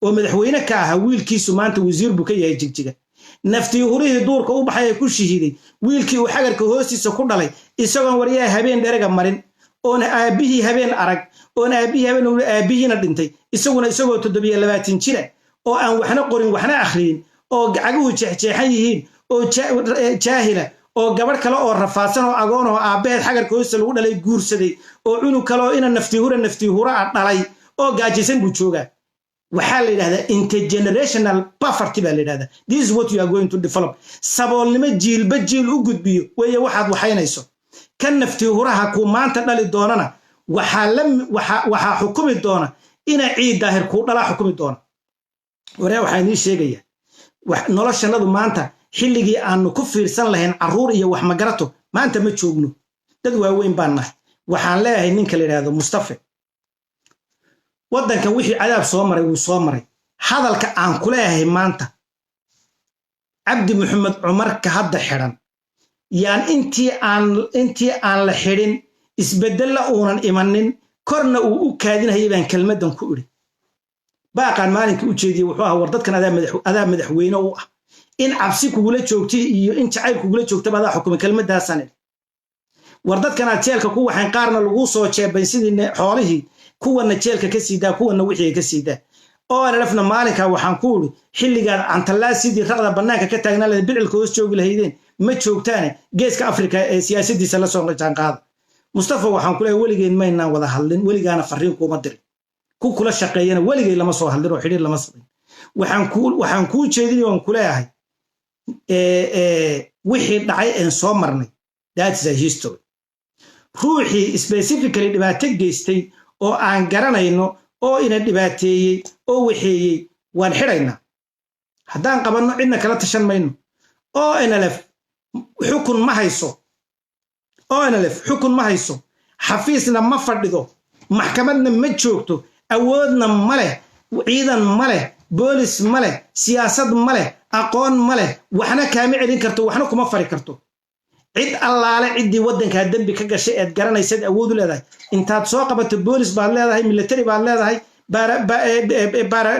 oo madaxweyne ka ahaa, wiilkiisu maanta wasiir buu ka yahay Jigjiga. Naftii hurihii duurka u baxay ee ku shahiiday, wiilkii uu xagarka hoostiisa ku dhalay, isagoon waryaha habeen dherega marin, oon aabbihii habeen arag, oon aabbihii habeen, aabbihiina dhintay, isaguna isagoo 27 jira oo aan waxna qorin waxna akhriyin, oo gacaguhu jeexjeexan yihiin, oo jaahila, oo gabadh kale oo rafaadsan oo agoon oo aabbaheed xagarka hoostiisa lagu dhalay guursaday, oo cunug kale oo ina naftii hura ah dhalay oo gaajaysan buu joogaa. Waxaa la yidhahdaa intergenerational poverty baa la yidhahdaa. This is what you are going to develop. Saboolnimo jiilba jiil u gudbiyo weeye waxaad waxaynayso. Kan naftii huraha kuu maanta dhali doonana waxaa xukumi doona ina Ciid Daahir kuu dhalaa xukumi doona. Waree, waxaa idiin sheegaya, noloshanadu maanta xilligii aanu ku fiirsan lahayn carruur iyo wax magarato maanta ma joogno. Dad waaweyn baan nahay. Waxaan leeyahay ninka la yidhaahdo Mustafe, waddankan wixii cadaab soo maray wuu soo maray. Hadalka aan ku leeyahay maanta, Cabdi Maxamed Cumarka hadda xidhan yaan intii aan la xidhin, isbeddella uunan imanin, korna uu u kaadinayay baan kelmaddan ku idhi. Baaqaan maalinkii u jeediyey wuxuu ahaa: war dadkan adaa madaxweyne u ah, in cabsi kugula joogtay iyo in jacayl kugula joogtaba adaa xukumay. Kelmaddaasaan idhi. War dadkanaad jeelka ku waxayn, qaarna laguu soo jeebayn sidii xoolihii, kuwana jeelka ka siidaa, kuwana wixii ka siidaa. ONLFna maalinkaa waxaan ku idhi: xilligaad cantallaa sidii raqda bannaanka ka taagnaa lahayd, bilcilka hoos joogi lahaydeen ma joogtaane, Geeska Afrika ee siyaasaddiisa la soo jaanqaada. Mustafa waxaan ku leeyahay, weligeen maynaan wada hadlin, weligaana farriin kuuma dirin, ku kula shaqeeyana weligay lama soo hadlin oo xidhiir lama samayn. Waxaan kuu jeedinay oon ku leeyahay, wixii dhacay een soo marnay, that is a history. Ruuxii specifically dhibaato geystay oo aan garanayno oo ina dhibaateeyey oo waxeeyey, waan xidhaynaa haddaan qabanno, cidna kala tashan mayno. ONLF xukun ma hayso, ONLF xukun ma hayso, xafiisna ma fadhido, maxkamadna ma joogto, awoodna ma leh, ciidan ma leh, boolis ma leh, siyaasad ma leh, aqoon ma leh, waxna kaama celin karto, waxna kuma fari karto. Cid allaale ciddii waddankaa dembi ka gashay eed garanaysaad awood u leedahay intaad soo qabato, boolis baad leedahay, military baad leedahay,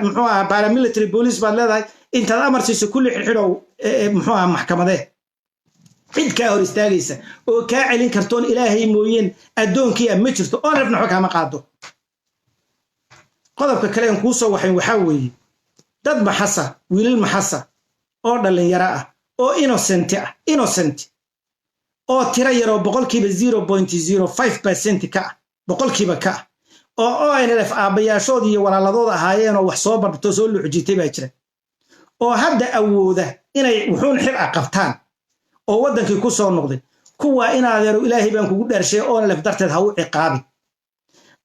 muxuu ahaa, paramilitary police baad leedahay, intaad amar siiso kulli xidxidhow, muxuu ahaa, maxkamadee. Cid kaa hor istaagaysa oo kaa celin kartoon Ilaahay mooyeen addoonkii ah ma jirto. ONLFna waxba kaama qaado. Qodobka kale aan kuu soo waxayn waxaa weeye dad maxasa, wiilal maxasa oo dhallinyaro ah oo innocent ah, innocent. Oo tiro yaroo 0.05% ka ah, boqolkiiba ka ah, oo ONLF aabbayaashood iyo walaaladood ahaayeenoo wax soo barto, soo luxujitay baa jira, oo hadda awooda inay wuxuun xil ah qabtaan oo waddankii ku soo noqday. Kuwa inaadeero, Ilaahay baan kugu dhaarshay, ONLF darteed ha u ciqaabin.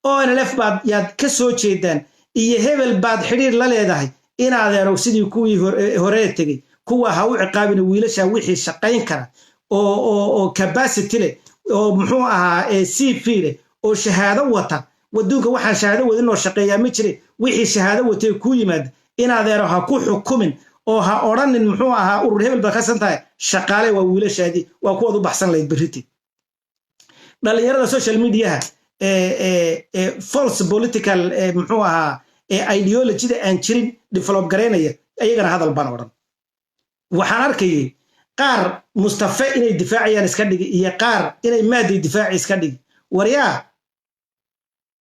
ONLF baad yaad ka soo jeedaan iyo hebel baad xidhiir la leedahay, inaadeerow, sidii kuwii horee tegey kuwa ha u ciqaabin. Wiilasha wixii shaqayn kara oo capacity leh oo muxuu ahaa CV leh oo shahaado wata, waduunka waxaan shahaado wadin oo shaqeeyaa ma jire. Wixii shahaado watay kuu yimaada, inaadeero, ha ku xukumin oo ha odhanin muxuu ahaa urur hebel baad kasan tahay. Shaqaale waa wiilashaadii, waa kuwaad u baxsan lahayd berriti. Dhalinyarada social mediaha false political muxuu ahaa ideologyda aan jirin develop garaynaya, ayagana hadal baan odhan. Waxaan arkayay qaar Mustafe inay difaacayaan iska dhigi iyo qaar inay Maaday difaaci iska dhigi. Waryaa,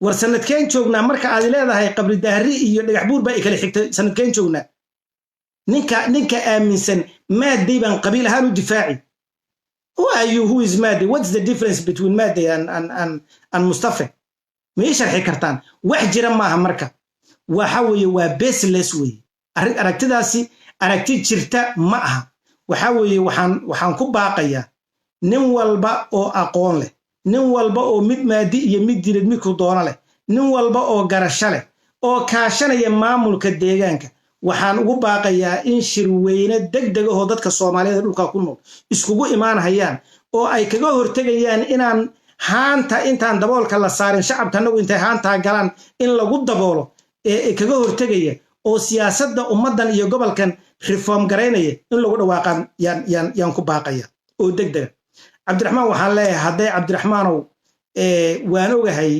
war sanadkeen joognaa marka aad leedahay Qabri Dahri iyo Dhagax Buur baa i kala xigtay? Sanadkeen joognaa? Ninka aaminsan Maaday baan qabiil ahaan u difaaci, who are you? Who is Maaday? What's the difference between Maaday and Mustafe? Ma ii sharxi kartaan? Wax jira maaha. Marka waxa weeye waa baseless weeye aragtidaasi, aragti jirta ma aha. Waxa weeye waxaan ku baaqayaa nin walba oo aqoon leh, nin walba oo mid maadi iyo mid dilid midku doono leh, nin walba oo garasho leh oo kaashanaya maamulka deegaanka, waxaan ugu baaqayaa in shirweyne deg deg ahoo dadka Soomaaliyeed dhulka ku nool iskugu imaanhayaan oo ay kaga hortegayaan inaan haanta intaan daboolka la saarin shacabka annagu intay haantaa galaan in lagu daboolo ee kaga hortegaya oo siyaasadda ummaddan iyo gobolkan reform garaynaya in lagu dhawaaqaan yaan ku baaqaya oo deg dega. Cabdiraxmaan waxaan leeyahay, hadday Cabdiraxmaanow, waan ogahay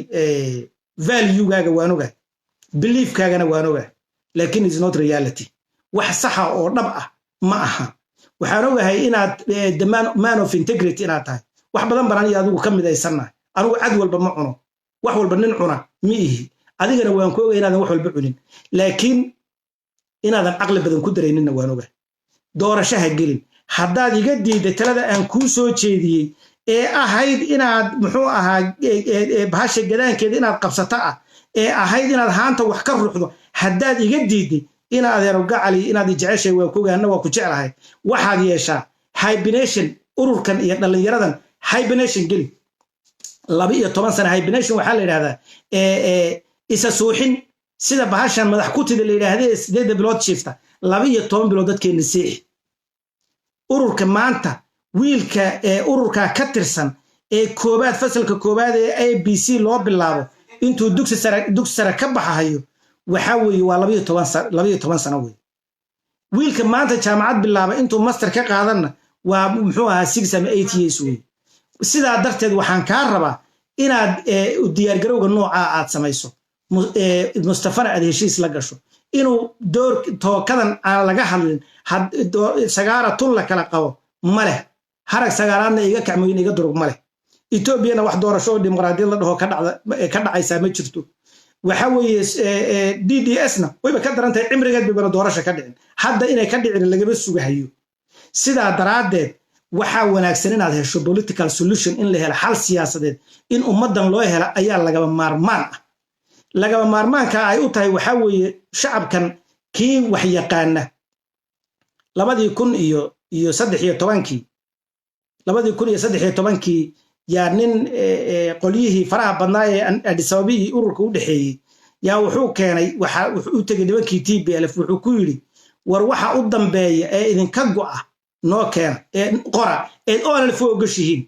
valuegaaga, waan ogahay beliefkaagana, waan ogahay, laakiin is not reality. Wax saxa oo dhab ah ma aha. Waxaan ogahay inaad the man of integrity inaad tahay. Wax badan baan aniyo adigu ka midaysannahay. Anigu cad walba ma cuno, wax walba nin cuna ma ihi. Adigana waan ku ogay inaadan wax walba cunin, laakiin inaadan caqli badan ku darayninna waan ogahay. Doorashaha gelin haddaad iga diidday talada aan kuu soo jeediyey ee ahayd inaad muxuu ahaa bahasha gadaankeeda inaad qabsato ah, ee ahayd inaad haanta wax ka ruxdo, haddaad iga diidday, ina adeero gacali, inaad jeceshahay waa ku ogaana, waa ku jeclahay. Waxaad yeeshaa hibernation. Ururkan iyo dhallinyaradan hibernation geli 12 sana. Hibernation waxaa la yidhahdaa isa suuxin, sida bahashan madax kutida la yidhaahda ee 8 bilood shiifta. 12 bilood dadkeenna seexi. Ururka maanta wiilka ee ururkaa ka tirsan ee koobaad, fasalka koobaad ee ABC loo bilaabo intuu dugsi sare ka baxahayo, waxaa weeye waa 12 sano wey. Wiilka maanta jaamacad bilaaba intuu master ka qaadanna waa muxuu ahaa 6 ama 8 years wey. Sidaa darteed waxaan kaa rabaa inaad diyaargarowga noocaa aad samayso, Mustafana aad heshiis la gasho inuu door tookadan aan laga hadlin. Sagaara tun la kala qabo ma leh, harag sagaaraadna iga kacmoyin iga durug ma leh. Etoobiyana wax doorasho oo dimuqraadiyad la dhaho ka dhacaysaa ma jirto. Waxa weeye DDS na wayba ka daran tahay, cimrigeed baybana doorasha ka dhicin. Hadda inay ka dhicin lagama sugahayo. Sidaa daraaddeed waxaa wanaagsan inaad hesho political solution, in la helo xal siyaasadeed, in ummaddan loo hela ayaa lagaba maarmaan ah. Lagaba maarmaanka ay u tahay waxaa weeye shacabkan kii wax yaqaana 2013-kii, 2013-kii yaa nin qolyihii faraha badnaa ee Addis Ababihii ururka u dhexeeyey yaa wuxuu keenay, waxa wuxuu u tegey nimankii TPLF. Wuxuu ku yidhi, war waxa u dambeeya ee idinka go'a noo keena ee qora eed ONLF u ogoshihiin.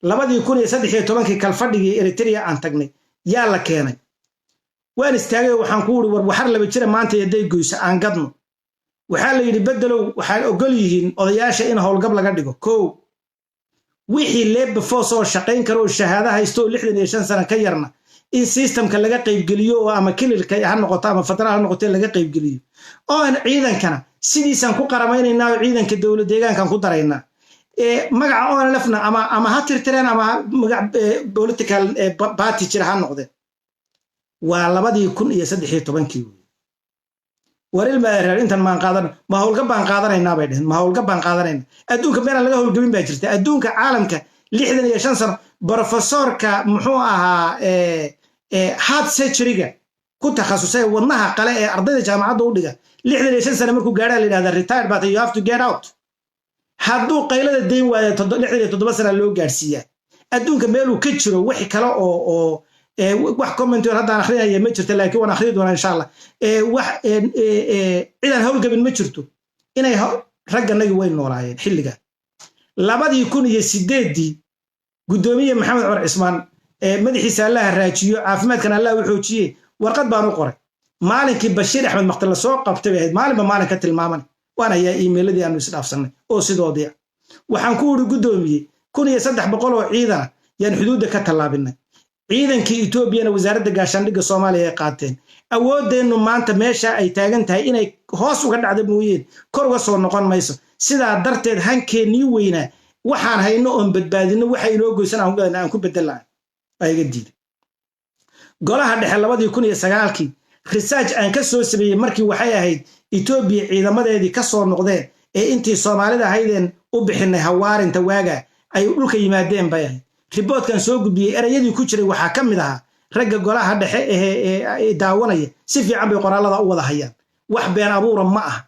2013-kii kalfadhigii Eritrea aan tagnay yaa la keenay. Waan istaagay oo waxaan ku uri, war waxar laba jira maanta hadday goyso aan gadno. Waxaa la yidhi, Bedelow, waxay ogol yihiin odayaasha in howlgab laga dhigo kow, wixii labor force oo shaqayn kara oo shahaado haysto oo 65 sano ka yarna in systemka laga qaybgeliyo, oo ama kililka ha noqoto ama federaal ha noqoto laga qaybgeliyo, oo aan ciidankana sidiisaan ku qaramaynaynaa oo ciidanka dowlad deegaankan ku daraynaa. Magaca ONLF-na ama ha tirtireen ama magac political party jira ha noqdeen. Waa 2013-kii wey. War ilma reer, intan maan qaadan, ma howlgab baan qaadanaynaa bay dheheen, ma howlgab baan qaadanaynaa? Adduunka meelaan laga howlgabin baa jirta? Adduunka caalamka 65 sano profesorka, muxuu ahaa, heart surgery-ga ku takhasusay, wadnaha qale ee ardayda jaamacadda u dhiga, 65 sano markuu gaadhaa la yidhahda, "Retired but you have to get out." Hadduu qaylada dayn waayo, 67 sana loo gaadhsiiyaa. Adduunka meeluu ka jiro wax kale oo wax comment haddaan akhrinaya ma jirto, laakiin waan akhriyi doonaa insha Allah. Wax cidaan howlgabin ma jirto. Inay ragganagii way noolaayeen xilliga 2008-dii. Guddoomiye Maxamed Cumar Cismaan, madaxiisa Allaha raajiyo, caafimaadkan Allah u xoojiye, warqad baan u qoray maalinkii Bashiir Axmed Makti la soo qabtay bay ahayd, maalinba maalin ka tilmaaman. Waan hayaa email-adii aanu isdhaafsannay oo sidoodii. Waxaan ku uri, "Guddoomiye, 1300 oo ciidana yaan xuduudda ka tallaabinay. Ciidankii Etoobiyana Wasaaradda Gaashaandhigga Soomaaliya ay qaateen. Awooddeennu maanta meesha ay taagan tahay inay hoos uga dhacda mooyeen, kor uga soo noqon mayso. Sidaa darteed hankeennii weynaa, waxaan hayno oon badbaadino, waxa inoo goysan aan ku bedelaan." Waa iga diiday. Golaha dhexe 2009-kii research aan ka soo sameeyey, markii waxay ahayd Etoobiya ciidamadeedii ka soo noqdeen ee intii Soomaalida ahaydeen u bixinay hawaarinta waaga ay dhulka yimaadeen bay ahayd. Report-kan soo gudbiyey erayadii ku jiray waxaa ka mid ahaa, ragga golaha dhexe ee daawanaya si fiican bay qoraallada u wada hayaan, wax been abuura ma aha.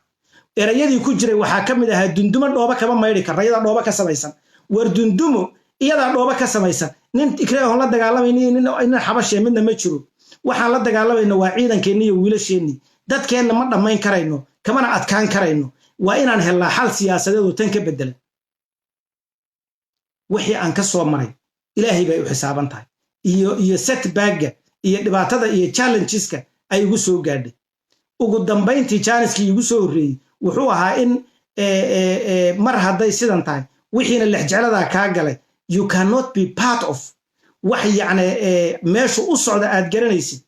Erayadii ku jiray waxaa ka mid ahaa, "Dundumo dhooba kama maydhi karna, iyadaa dhooba ka samaysan." War dundumo iyadaa dhooba ka samaysan, nin Tigreehon la dagaalamayna, nin Xabashee midna ma jiro. Waxaan la dagaalamayno waa ciidankeenni iyo wiilasheennii. Dadkeenna ma dhammayn karayno, kamana adkaan karayno. Waa inaan helnaa xal siyaasadeed oo tan ka beddelan. Wixii aan ka soo maray Ilaahay bay u xisaaban tahay, iyo setback-ga iyo dhibaatada iyo challenges-ka ay igu soo gaadhay. Ugu dambayntii chance-kii igu soo horreeyey wuxuu ahaa in mar hadday sidan tahay, wixiina lexjecladaa kaa galay, you cannot be part of wax yacni meeshu u socda aad garanaysid.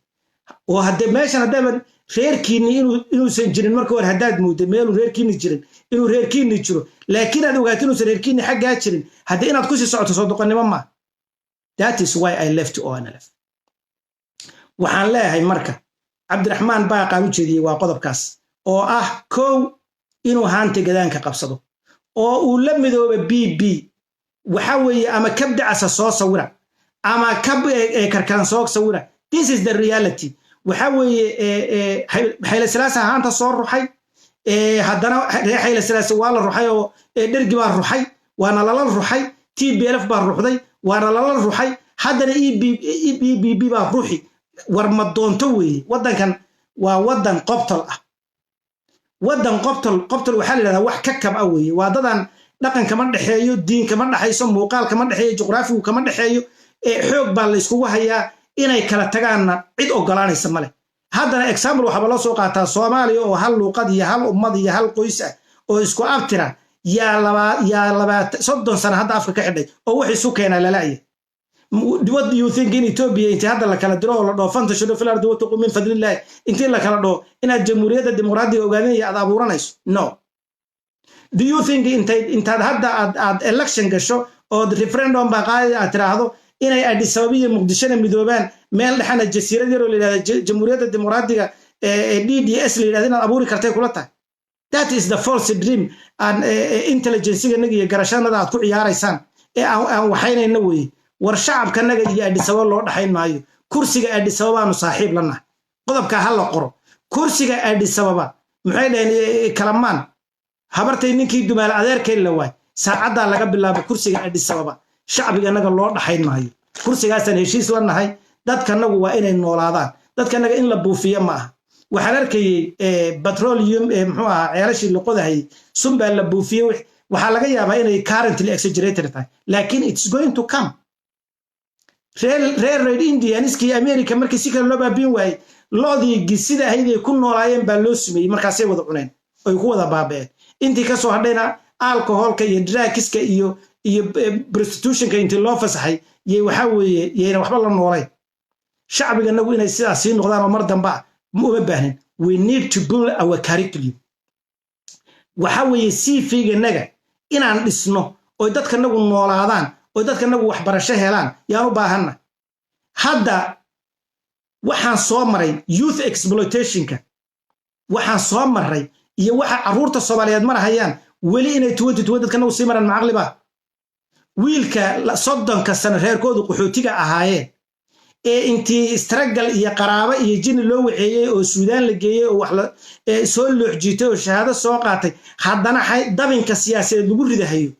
Oo haddee meeshan haddaaban reerkiinni inuusan jirin marka hore, haddaad moodda meeluu reerkiinni jirin inuu reerkiinni jiro, laakiin aad ogaato inuusan reerkiinni xaggaa jirin, haddii inaad kusii socoto soo doqonnimo maa. That is why I left ONLF. Waxaan leeyahay marka, Cabdiraxmaan baaqaan u jeediyey waa qodobkaas oo ah: kow, inuu haanta gadaanka qabsado oo uu la midooba PP. Waxa weeye, ama kabdacasa soo sawira ama kab karkaan soo sawira, this is the reality. Waxa weeye, Xayle Silaasa haanta soo ruxay, haddana reer Xayle Silaase waa la ruxay oo Dhergi baa ruxay, waana lala ruxay. TPLF baa ruxday, waana lala ruxay. Haddana EPP baa ruxi. War ma doonto weeye. Waddankan waa waddan qobtol ah, waddan qobtol. Qobtol waxaa la yidhahdaa wax ka kab ah weeye. Waa dadan dhaqan kama dhexeeyo, diin kama dhexayso, muuqaal kama dhexeeyo, juqraafigu kama dhexeeyo, xoog baa la yskugu hayaa. Inay kala tagaanna cid ogolaanaysa male. Haddana example waxaaba loo soo qaataa Soomaaliya oo hal luuqad iyo hal ummad iyo hal qoys ah oo isku abtira yaa 30 sano hadda afka ka xidhay oo wax isu keenaa lala'ya. What do you think in Ethiopia intii hadda la kala diro oo la dhaho فانتشروا في الأرض وابتغوا من فضل الله, intii la kala dhaho inaad Jamhuuriyadda Dimuqraadiga Ogaadanaya aad abuuranayso? No. Do you think intay intaad hadda aad election gasho ood referendum baa qaadi aad tiraahdo, inay Addis Ababa iyo Muqdishona midoobaan, meel dhexana jasiirad yaroo la yidhahda Jamhuuriyadda Dimuqraadiga ee DDS la yidhahda inaad abuuri kartay kula tahay? That is the false dream aan intelligence-ganaga iyo garashanada aad ku ciyaaraysaan ee aan waxaynayna weeye. War shacabkanaga iyo Addis Ababa loo dhaxayn maayo. Kursiga Addis Ababaanu saaxiib la nahay. Qodobka ha la qoro. Kursiga Addis Ababa, maxay dhaheen Kalamaan, habartay ninkii dumaal adeerkay la waay. Saacaddaa laga bilaabo kursiga Addis Ababa shacbiganaga loo dhaxayn maayo. Kursigaasaan heshiis la nahay. Dadkanagu waa inay noolaadaan. Dadkanaga in la buufiyo ma aha. Waxaan arkayey petroleum, muxuu ahaa, ceelashii loqodahayay sun baa la buufiyey. Waxaa laga yaabaa inay currently exaggerated tahay, laakiin it's going to come. Reer Red Indians-kii America markii si kale loo baabiin waayey, lo'dii gisida ahayd ay ku noolaayeen baa loo sumeeyey. Markaasay wada cuneen oy ku wada baaba'een. Intii ka soo hadhayna alcohol-ka iyo drugs-ka iyo prostitution-ka intii loo fasaxay yay, waxaa weeye, yayna waxba la noolayn. Shacbiganagu inay sidaas sii noqdaan oo mar damba ah uma baahnin. We need to build our curriculum. Waxa weeye, CV-ganaga inaan dhisno oy dadkanagu noolaadaan oy dadkanagu waxbarasho helaan yaan u baahanna. Hadda waxaan soo maray youth exploitation-ka. Waxaan soo marray iyo waxa carruurta Soomaaliyeed marahayaan weli inay 2020 dadkana u sii maraan, macaqliba? Wiilka 30-ka sano reerkoodu qaxootiga ahaayeen ee intii struggle iyo qaraabo iyo jini loo waxeeyey oo Suudaan la geeyey oo wax soo looxjiitay oo shahaado soo qaatay, haddana dabinka siyaasadeed lagu ridahayo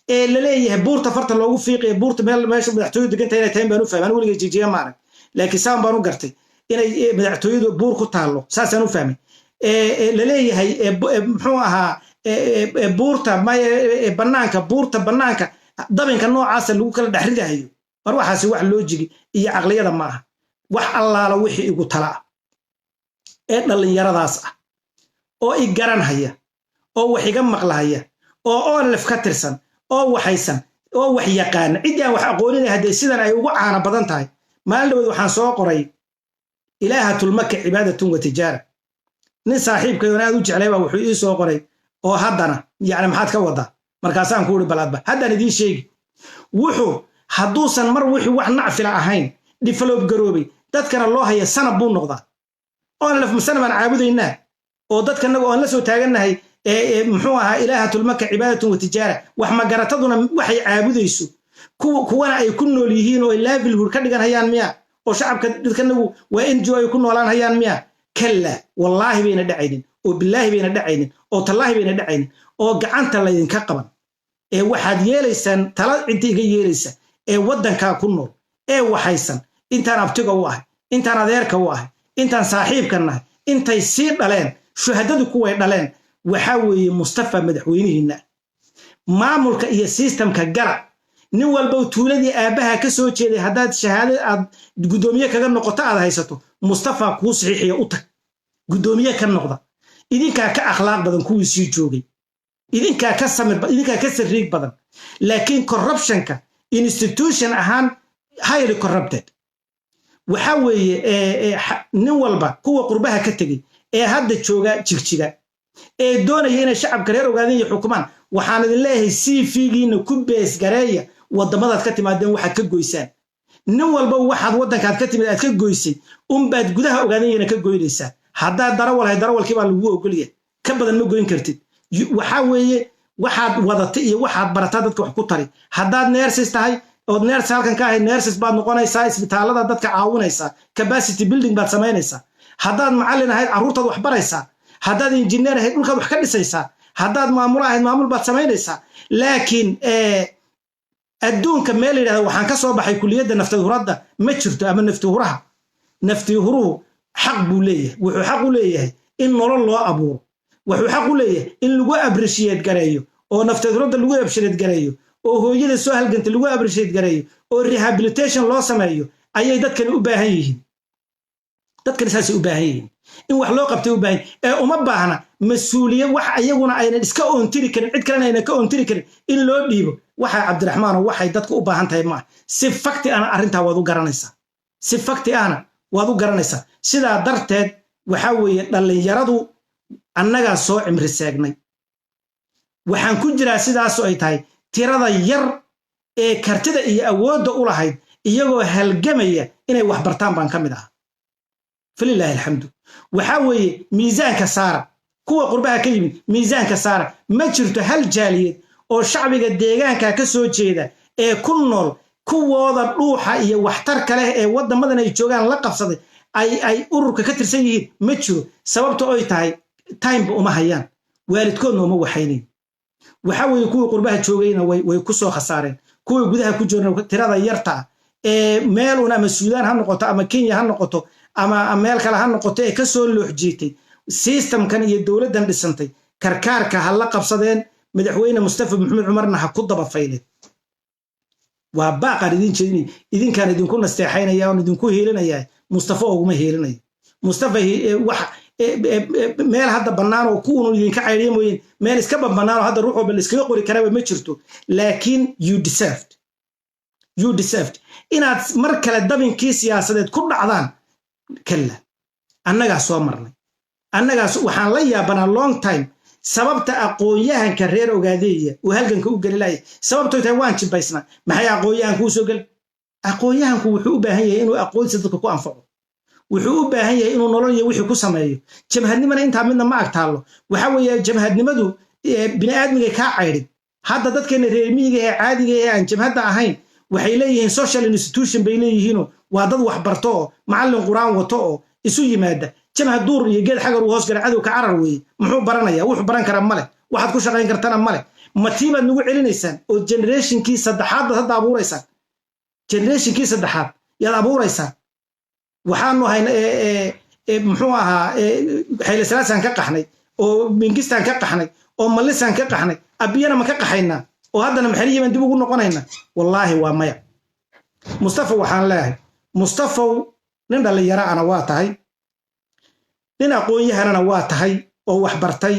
ee laleeyahay buurta farta loogu fiiqayo, buurta meel meesha madaxtooyadu degan tahay inay tahay baan u fahmay. Anigu weligay Jijiga ma arag, laakiin saan baan u gartay inay madaxtooyadu buur ku taallo, saasaan u fahmay. Laleeyahay muxuu ahaa, buurta bannaanka, buurta bannaanka, dabinka noocaasa lagu kala dhex ridahayo. War waxaasi wax logic iyo caqliyada ma aha. Wax allaala wixii igu tala ah ee dhallinyaradaas ah oo i garanhaya oo wax iga maqlahaya oo ONLF ka tirsan oo waxaysan oo wax yaqaana, ciddii aan wax aqooninay haddee sidan ay ugu caana badan tahay. Maalin dhaweed waxaan soo qoray "ilaahatulmaka cibaadatun wa tijaara". Nin saaxiibkayoon aad u jeclay baa wuxuu ii soo qoray oo haddana yacni maxaad ka wadaa? Markaasaan ku uri, balaadba haddaan idiin sheegi. Wuxuu hadduusan mar wixii wax nacfila ahayn develop garoobay, dadkana loo haya, sanab buu noqdaa. ONLF masana baan caabudaynaa oo dadkanagu oon la soo taagannahay, muxuu ahaa, "ilaahatulmaka cibaadatun wa tijaara". Wax magarataduna waxay caabudayso kuwana ay ku nool yihiin oo ay livelihood ka dhigan hayaan miya? Oo shacabka dadkanagu waa NGO ay ku noolaan hayaan miya? Kalla, wallaahi bayna dhacaynin, oo bilaahi bayna dhacaynin, oo tallaahi bayna dhacaynin, oo gacanta laydinka qaban. Ee waxaad yeelaysaan tala cidda iga yeelaysa ee waddankaa ku nool ee waxaysan, intaan abtiga u ahay, intaan adeerka u ahay, intaan saaxiibka nahay, intay sii dhaleen shuhadadu kuway dhaleen, waxaa weeye Mustafa madaxweynihiinna. Maamulka iyo systemka gala. Nin walba tuuladii aabbaha ka soo jeeday haddaad shahaado aad guddoomiye kaga noqoto aad haysato, Mustafa kuu saxiixiya, u tag, guddoomiye ka noqda. Idinkaa ka akhlaaq badan kuwii sii joogay, idinkaa ka samir, idinkaa ka sariig badan. Laakiin corruptionka institution ahaan highly corrupted waxaa weeye nin walba. Kuwa qurbaha ka tegey ee hadda jooga Jigjiga ee doonaya inay shacabka reer Ogaadeen iyo xukumaan, waxaan idin leeyahay CV-giina ku base gareeya waddamadaad ka timaadeen waxaad ka goysaan. Nin walba waxaad waddankaad ka timid aad ka goysay unbaad gudaha Ogaadanyana ka goynaysaa. Haddaad darawal hay, darawalkii baa lagu ogolyahay, ka badan ma goyn kartid. Waxaa weeye waxaad wadata iyo waxaad barataa dadka wax ku tari. Haddaad nurses tahay ood nurse halkan ka ahayd, nurses baad noqonaysaa, isbitaallada dadka caawinaysaa, capacity building baad samaynaysaa. Haddaad macallin ahayd, carruurtaad wax baraysaa. Haddaad injineer ahayd, dhulkaad wax ka dhisaysaa. Haddaad maamulo ahayd, maamul baad samaynaysaa. Laakiin adduunka meel la yidhahda waxaan ka soo baxay kuliyadda naftihuradda ma jirto, ama naftihuraha. Naftihuruhu xaq buu leeyahay. Wuxuu xaq u leeyahay in nolol loo abuuro. Wuxuu xaq u leeyahay in lagu appreciate gareeyo, oo naftihuradda lagu appreciate gareeyo, oo hooyada soo halganta lagu appreciate gareeyo, oo rehabilitation loo sameeyo ayay dadkani u baahan yihiin. Dadkani saasay u baahan yihiin, in wax loo qabtay u baahan ee uma baahna mas-uuliyad wax ayaguna aynan iska oontiri karin, cid kalena aynan ka oontiri karin in loo dhiibo. Waxay Cabdiraxmaano waxay dadku u baahan tahay maaha. Si fact ahna arrintaa waad u garanaysaa, si fact ahna waad u garanaysaa. Sidaa darteed waxaa weeye dhallinyaradu annagaa soo cimri seegnay. Waxaan ku jiraa sidaasoo ay tahay tirada yar ee kartida iyo awoodda u lahayd iyagoo halgamaya inay wax bartaan baan ka mid ahaa, falilaahi alxamdu. Waxaa weeye miisaanka saara. Kuwa qurbaha ka yimid, miisaanka saara. Ma jirto hal jaaliyad oo shacbiga deegaanka ka soo jeeda ee ku nool kuwooda dhuuxa iyo waxtarka leh ee waddamadan ay joogaan la qabsaday ay ururka ka tirsan yihiin, ma jiro. Sababta oy tahay timeba uma hayaan, waalidkoodna uma waxaynayn. Waxaa weeye kuwii qurbaha joogayna way ku soo khasaareen, kuwii gudaha ku joogna tirada yarta ah ee meelun ama Suudaan ha noqoto ama Kenya ha noqoto ama meel kale ha noqoto ee ka soo loox jiitay systemkan iyo dowladdan dhisantay, karkaarka ha la qabsadeen. Madaxweyne Mustafa Maxamed Cumarna ha ku daba fayleen. Waa baaqaan idin jeedinay, idinkaan idinku nasteexaynaya oon idinku hiilinaya. Mustafa oguma hiilinayo. Mustafa wax meel hadda bannaan oo ku unun idinka cayriya mooyeen, meel iska bannaan oo hadda ruux walba la iskaga qori karaba ma jirto. Laakiin you deserved inaad mar kale dabinkii siyaasadeed ku dhacdaan. Kalla, annagaa soo marnay. Annagaas waxaan la yaabanaa long time sababta aqoon-yahanka reer Ogaadeeya uu halganka u geli laaya. Sababtoy tahay waan jibaysnaa. Maxay aqoon-yahanku u soo geli? Aqoon-yahanku wuxuu u baahan yahay inuu aqoonsi dadka ku anfaco. Wuxuu u baahan yahay inuu nolol iyo wixii ku sameeyo. Jabhadnimana intaa midna ma ag taallo. Waxa weeye, jabhadnimadu bini'aadmigay kaa caydhin. Hadda dadkeena reer miyiga ee caadiga ee aan jabhadda ahayn waxay leeyihiin social institution bay leeyihiinoo waa dad waxbarto oo macallin Qur-aan wato oo isu yimaada. Jabhad duur iyo geed xagar uu hoos gala, cadowka carar weeye. Muxuu baranaya? Wuxuu baran kara male, waxaad ku shaqayn kartana male. Matiibaad nagu celinaysaan oo generationkii saddexaad baad hadda abuuraysaan, generationkii saddexaad yaad abuuraysaan. Waxaanu hayn, muxuu ahaa, Xayle Salaasaan ka qaxnay oo Mingistaan ka qaxnay oo Mallisaan ka qaxnay. Abiyana ma ka qaxaynaa oo haddana maxalihii baan dib ugu noqonaynaa? Wallaahi waa maya. Mustafa waxaan leeyahay, Mustafaw, nin dhallinyaro ana waa tahay, nin aqoon-yahanana waa tahay oo wax bartay,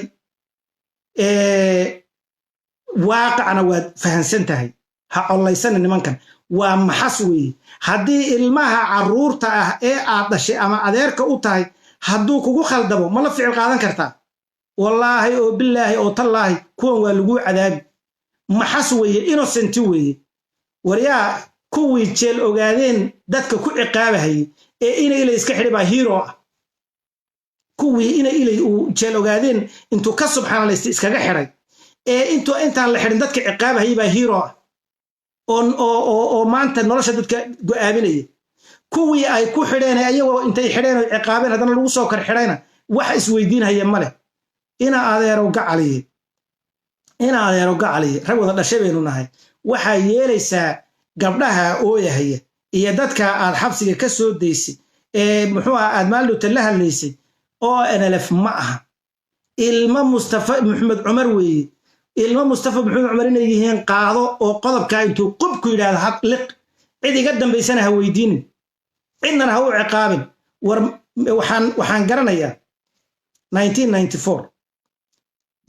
waaqacna waad fahansan tahay. Ha collaysana nimankan, waa maxas weeye. Haddii ilmaha carruurta ah ee aad dhashay ama adeerka u tahay hadduu kugu khaldamo, ma la ficil qaadan kartaa? Wallaahi oo bilaahi oo tallaahi, kuwan waa laguu cadaabi. Maxas weeye, innocent weeye. Waryaa, kuwii Jeel Ogaadeen dadka ku ciqaabahayay ee Ina Ilay iska xidhay baa hero ah. Kuwii Ina Ilay uu Jeel Ogaadeen intuu ka subxaanalaystay iskaga xidhay ee intuu intaan la xidhin dadka ciqaabahayay baa hero ah oo maanta nolosha dadka go'aaminaya. Kuwii ay ku xidheen, ayagoo intay xidheen oo ciqaabeen haddana lagu soo kor xidhayna, wax isweydiinhaya ma leh. Ina adeerow gacaliye, ina adeerow gacaliye, rag wada dhashay baynu nahay. Waxaa yeelaysaa gabdhaha ooyahaya iyo dadka aad xabsiga ka soo daysay ee, muxuu aha, aad maaldhowta la hadlaysay oo NLF ma aha. Ilmo Mustafa Maxamed Cumar weeye. Ilmo Mustafa Maxamed Cumar inay yihiin qaado oo qodobkaa intuu qubku yidhaahdo had liq. Cid iga dambaysana ha weydiinin, cidnana ha u ciqaabin. War waxaan garanayaa 1994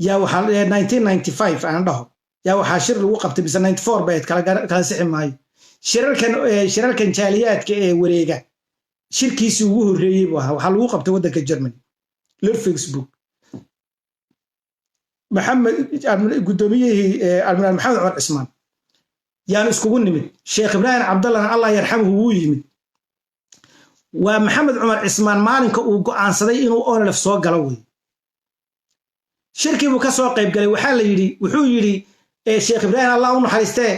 yaa waxaa, 1995 aan dhaho, yaa waxaa shir lagu qabtay, mise 94 bayd, kala sixi maayo. Shirarkan jaaliyaadka ee wareega shirkiisii ugu horreeyey buu ahaa. Waxaa lagu qabtay waddanka Germany, Ludwigsburg. Maxamed, guddoomiyihii Admiraal Maxamed Cumar Cismaan yaanu iskugu nimid. Sheekh Ibraahim Cabdallahna, Allah yarxamhu, wuu yimid. Waa Maxamed Cumar Cismaan maalinka uu go'aansaday inuu ONLF soo galo wey. Shirkii buu ka soo qayb galay. Waxaa la yidhi, wuxuu yidhi Sheekh Ibraahim, Allah u naxariistee,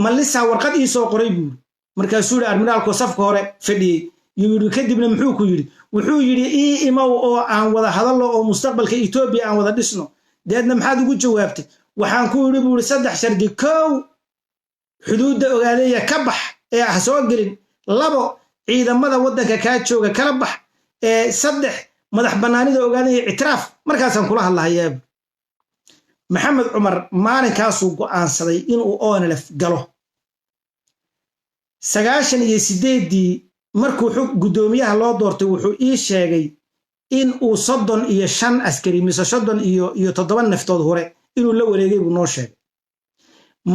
Mallisaa warqad ii soo qoray buu yidhi. Markaasuu yidhi admiraalku safka hore fadhiyey yuu yidhi, kadibna muxuu ku yidhi? Wuxuu yidhi, "Ii imow oo aan wada hadallo oo mustaqbalka Etoobiya aan wada dhisno." Deedna maxaad ugu jawaabtay? "Waxaan ku yidhi," buu yidhi, "saddex shardi. Kow, xuduudda Ogaadeeya ka bax ee ha soo gelin. Labo, ciidamada waddanka kaa jooga kala bax. Ee saddex, madax bannaanida Ogaadeeya ictiraaf, markaasaan kula hadlahayaa." Maxamed Cumar maalinkaasuu go'aansaday inuu ONLF galo. 98-dii markuu guddoomiyaha loo doortay, wuxuu ii sheegay in uu 35 askari mise 37 naftood hore inuu la wareegay buu noo sheegay.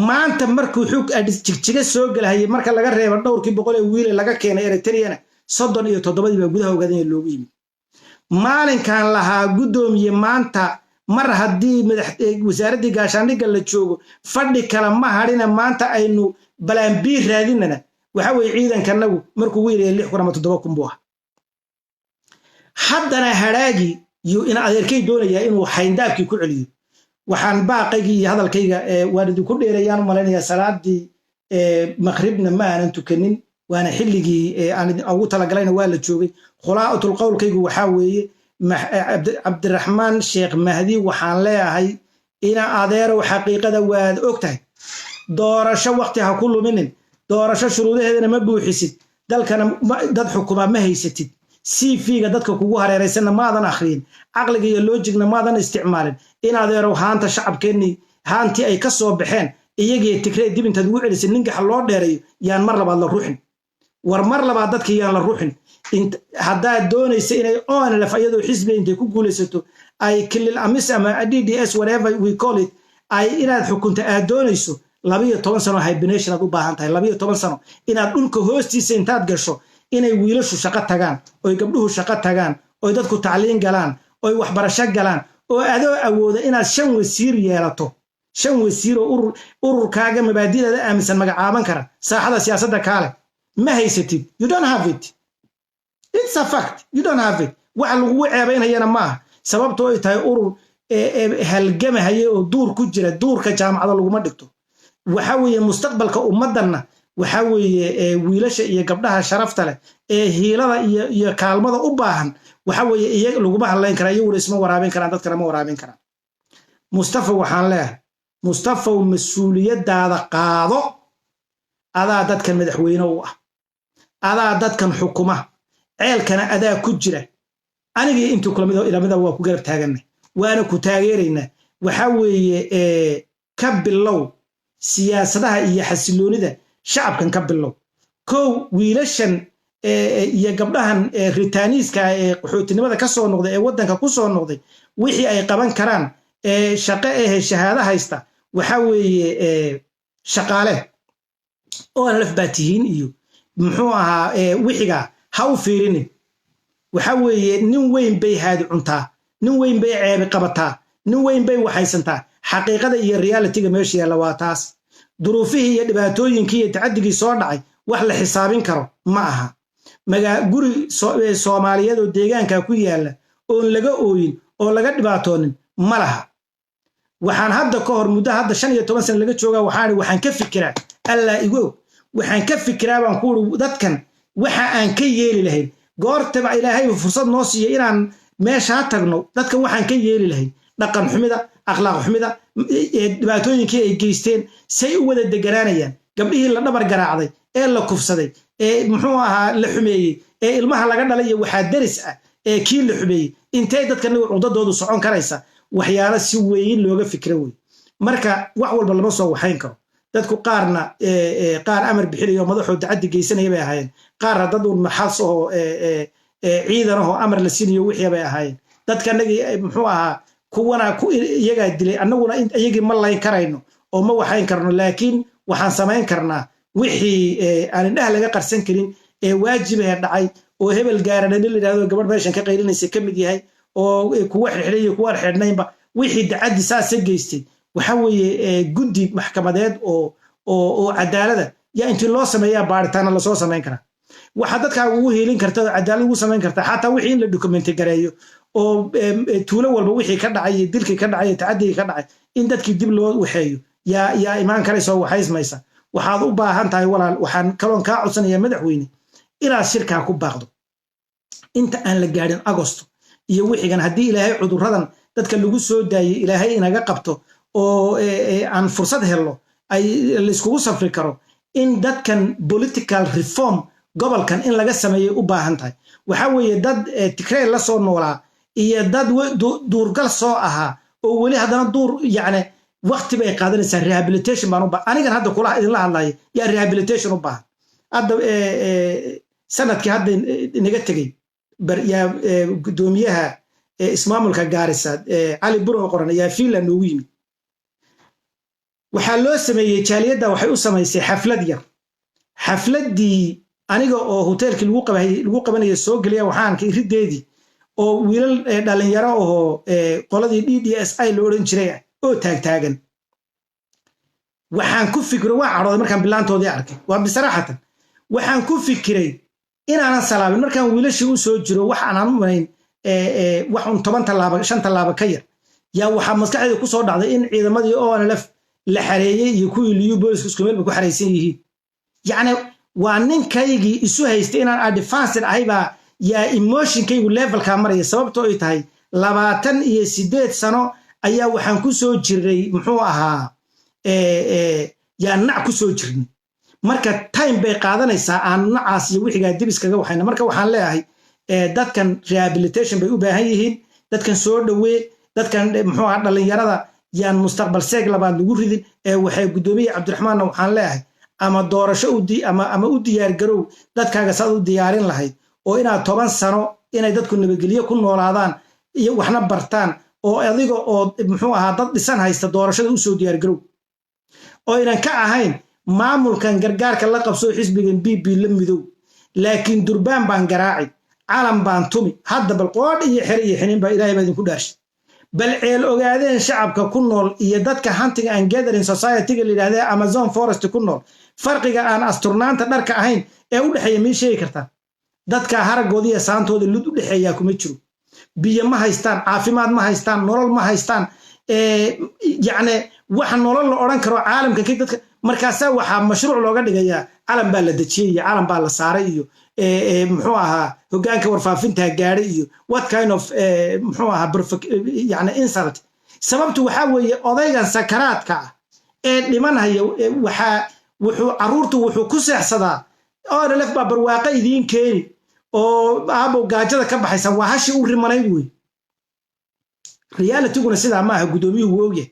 Maanta markuu xug Jigjiga soo gelahayay, marka laga reebo dhowrkii boqol ee wiile laga keenay Eritreyana, 37-dii baa gudaha Ogaadanya loogu yimid. Maalinkan lahaa, "Guddoomiye, maanta mar haddii wasaaraddii gaashaandhigga la joogo, fadhi kale ma hadhina, maanta aynu plan B raadinana," waxa weeye ciidankanagu markuu ugu yaraya 6,000 ama 7,000 buu ah. Haddana hadhaagii yuu ina adeerkay doonayaa inuu xayndaabkii ku celiyo. Waxaan baaqaygii iyo hadalkayga waan idinku dheerayaan u malaynayaa. Salaadii maqribna ma aanan tukanin, waana xilligii aan ugu talagalayna waa la joogay. Khulaasatul qowlkaygu waxaa weeye, Cabdiraxmaan Sheekh Mahdi waxaan leeyahay, ina adeerow, xaqiiqada waad og tahay. Doorasho waqti ha ku luminin. Doorasho shuruudaheedana ma buuxisid, dalkana dad xukuma ma haysatid. CV-ga dadka kugu hareeraysanna maadan akhriyin, caqliga iyo logicna maadan isticmaalin. In adeerow, haanta shacabkeennii, haantii ay ka soo baxeen iyagii Tigree dib intaad ugu celisay, ningaxa loo dheereeyo yaan mar labaad la ruxin. War mar labaad dadka yaan la ruxin. Haddaad doonaysa inay ONLF iyadoo xisbiga intay ku guulaysato ay kilil amis ama DDS, whatever we call it, ay inaad xukunto aad doonayso, 12 sano hibernation aad u baahan tahay, 12 sano inaad dhulka hoostiisa intaad gasho, inay wiilashu shaqo tagaan, oy gabdhuhu shaqo tagaan, oy dadku tacliin galaan, oy waxbarasho galaan, oo adoo awooda inaad shan wasiir yeelato, shan wasiir oo ururkaaga mabaadi'daada aaminsan magacaaban kara, saaxada siyaasadda kaale ma haysatid. You don't have it. It's a fact, you don't have it. Waxa lagugu ceebaynayana maaha, sababtoo ay tahay urur halgamahaya oo duur ku jira, duurka jaamacado laguma dhigto. Waxa weeye mustaqbalka ummaddanna waxa weeye wiilasha iyo gabdhaha sharafta leh ee hiilada iyo kaalmada u baahan. Waxa weeye iyaga laguma hadlayn karaa, iyaguna isma waraabin karaan, dadkana ma waraabin karaan. Mustafa waxaan leeyahay, Mustafaw, mas-uuliyaddaada qaado. Adaa dadkan madaxweyne u ah, adaa dadkan xukuma, ceelkana adaa ku jira. Anigii intuu kula ilamida waa ku garab taaganay, waana ku taageeraynaa. Waxa weeye ka bilow siyaasadaha iyo xasiloonida shacabkan ka bilow. Kow, wiilashan iyo gabdhahan returnees-ka ee qaxootinimada ka soo noqday ee waddanka ku soo noqday, wixii ay qaban karaan shaqo ehe shahaado haysta, waxa weeye shaqaale ONLF baa tihiin iyo muxuu ahaa wixigaa ha u fiirinin. Waxa weeye nin weyn bay haadi cuntaa, nin weyn bay ceebi qabataa, nin weyn bay waxaysantaa. Xaqiiqada iyo reality-ga meesha yaalla waa taas. Duruufihii iyo dhibaatooyinkii iyo tacadigii soo dhacay wax la xisaabin karo ma aha. Guri Soomaaliyeed oo deegaanka ku yaalla oon laga ooyin oo laga dhibaatoonin ma laha. Waxaan hadda ka hor, muddo hadda 15 sana laga joogaa, waxaan ka fikiraa, Allaa igu og, waxaan ka fikiraa baan ku uri dadkan waxa aan ka yeeli lahayn goortaba Ilaahay fursad noo siiya inaan meeshaa tagno. Dadkan waxaan ka yeeli lahayn, dhaqan xumida, akhlaaq xumida, dhibaatooyinkii ay geysteen, say u wada deganaanayaan gabdhihii la dhabar garaacday ee la kufsaday ee muxuu ahaa la xumeeyey ee ilmaha laga dhalay iyo waxaa deris ah ee kii la xumeeyey, intee dadkan cudadoodu socon karaysa? Waxyaalo si weyn looga fikra wey. Marka wax walba lama soo waxayn karo. Dadku qaarna qaar amar bixinayo madaxoo dacaddi geysanaya bay ahaayeen, qaarna dad un maxas oo ciidan ahoo amar la siinayo wixii bay ahaayeen. Dadkanagii muxuu ahaa kuwana iyagaa dilay, annaguna iyagii ma layn karayno oo ma waxayn karno, laakiin waxaan samayn karnaa wixii aan indhaha laga qarsan karin ee waajibahee dhacay oo hebel gaarana nin la yidhahdo gabadh meeshan ka qaylinaysa ka mid yahay oo kuwa xidxidhay iyo kuwa xidhnaynba, wixii dacaddi saasa geystay, waxa weeye guddi maxkamadeed oo cadaalada yaa intii loo sameeyaa baaritaana lasoo samayn karaa. Waxaa dadkaaga ugu hiilin karta oo cadaalad ugu samayn karta, xataa wixii in la document gareeyo oo tuulo walba wixii ka dhacay iyo dilkii ka dhacay iyo tacaddigii ka dhacay in dadkii dib loo waxeeyo yaa imaan karaysa oo waxaysmaysa. Waxaad u baahan tahay, walaal, waxaan kaloon kaa codsanayaa, madaxweyne, inaad shirkaa ku baaqdo inta aan la gaadhin Agosto iyo wixigan. Haddii Ilaahay cudurradan dadka lagu soo daayey Ilaahay inaga qabto oo aan fursad helno ay layskugu safri karo, in dadkan political reform gobolkan in laga sameeyay u baahan tahay. Waxa weeye dad Tigrey la soo noolaa iyo dad duurgal soo ahaa oo weli haddana duur, yacni waqti bay qaadanaysaa rehabilitation baan u baahan. Anigan hadda kula idinla hadlaya yaa rehabilitation u baahan. Hadda sanadkii hadda inaga tegey yaa guddoomiyaha ismaamulka Gaarisa, Cali Buro Qoran, ayaa Finland noogu yimid. Waxaa loo sameeyey, jaaliyadda waxay u samaysay xaflad yar. Xafladdii aniga oo hoteelkii lagu qabanaya soo geliya, waxaan arkay riddeedii oo wiilal dhalinyaro ahoo qoladii DDSI la odhan jiray ah oo taagtaagan. Waxaan ku fikiray, waa cadhooday markaan bilaantoodii arkay. Waa bisaraxatan, waxaan ku fikiray inaanan salaabin. Markaan wiilashii u soo jiro, wax aanan u malayn wax un 10 tallaaba, 5 tallaaba ka yar, yaa waxaa maskaxdayda ku soo dhacday in ciidamadii ONLF la xareeyey iyo kuwii Liyu Booliska isku meel bay ku xaraysan yihiin. Yacni waa ninkaygii isu haystay inaan advanced ahay baa yaa emotion-kaygu level-kaa maraya, sababtoo ay tahay 28 sano ayaa waxaan ku soo jiray muxuu ahaa yaa nac ku soo jirnay. Marka time bay qaadanaysaa aan nacaas iyo wixigaa dib iskaga waxayna. Marka waxaan leeyahay dadkan rehabilitation bay u baahan yihiin. Dadkan soo dhowee, dadkan muxuu ahaa dhallinyarada yaan mustaqbal seeg labaad lagu ridin. Ee waxay guddoomiye Cabdiraxmaanna waxaan leeyahay, ama doorasho ama u diyaar garow dadkaaga saad u diyaarin lahayd oo inaad 10 sano inay dadku nabadgelyo ku noolaadaan iyo waxna bartaan oo adiga oo muxuu ahaa dad dhisan haysta doorashada usoo diyaar garow, oo aynan ka ahayn maamulkan gargaarka la qabso, xisbigan PP la midow, laakiin durbaan baan garaaci, calan baan tumi. Hadda bal qoodh iyo xere iyo xinin baa Ilaahay baa idinku dhaarshay. Bal Ceel Ogaadeen shacabka ku nool iyo dadka hunting and gathering society-ga la yidhahdee Amazon forest ku nool, farqiga aan asturnaanta dharka ahayn ee u dhexeeya mii sheegi kartaa? Dadka haraggooda iyo saantooda lud u dhexeeyaa kuma jiro. Biyo ma haystaan, caafimaad ma haystaan, nolol ma haystaan. Yacni wax nolol la odhan karo caalamka ka dadka. Markaasaa waxaa mashruuc looga dhigayaa calan baa la dejiyey iyo calan baa la saaray iyo muxuu ahaa, hoggaanka warfaafinta gaadhay iyo what kind of muxuu ahaa, yani insult. Sababtu waxaa weeye odaygan sakaraadka ah ee dhimanhaya, waxaa wuxuu carruurtu wuxuu ku seexsadaa ONLF baa barwaaqo idiin keeni oo aabow gaajada ka baxaysa. Waa hashii u rimanayd wey. Realityguna sidaa ma aha. Guddoomiyuhu wuu ogyahay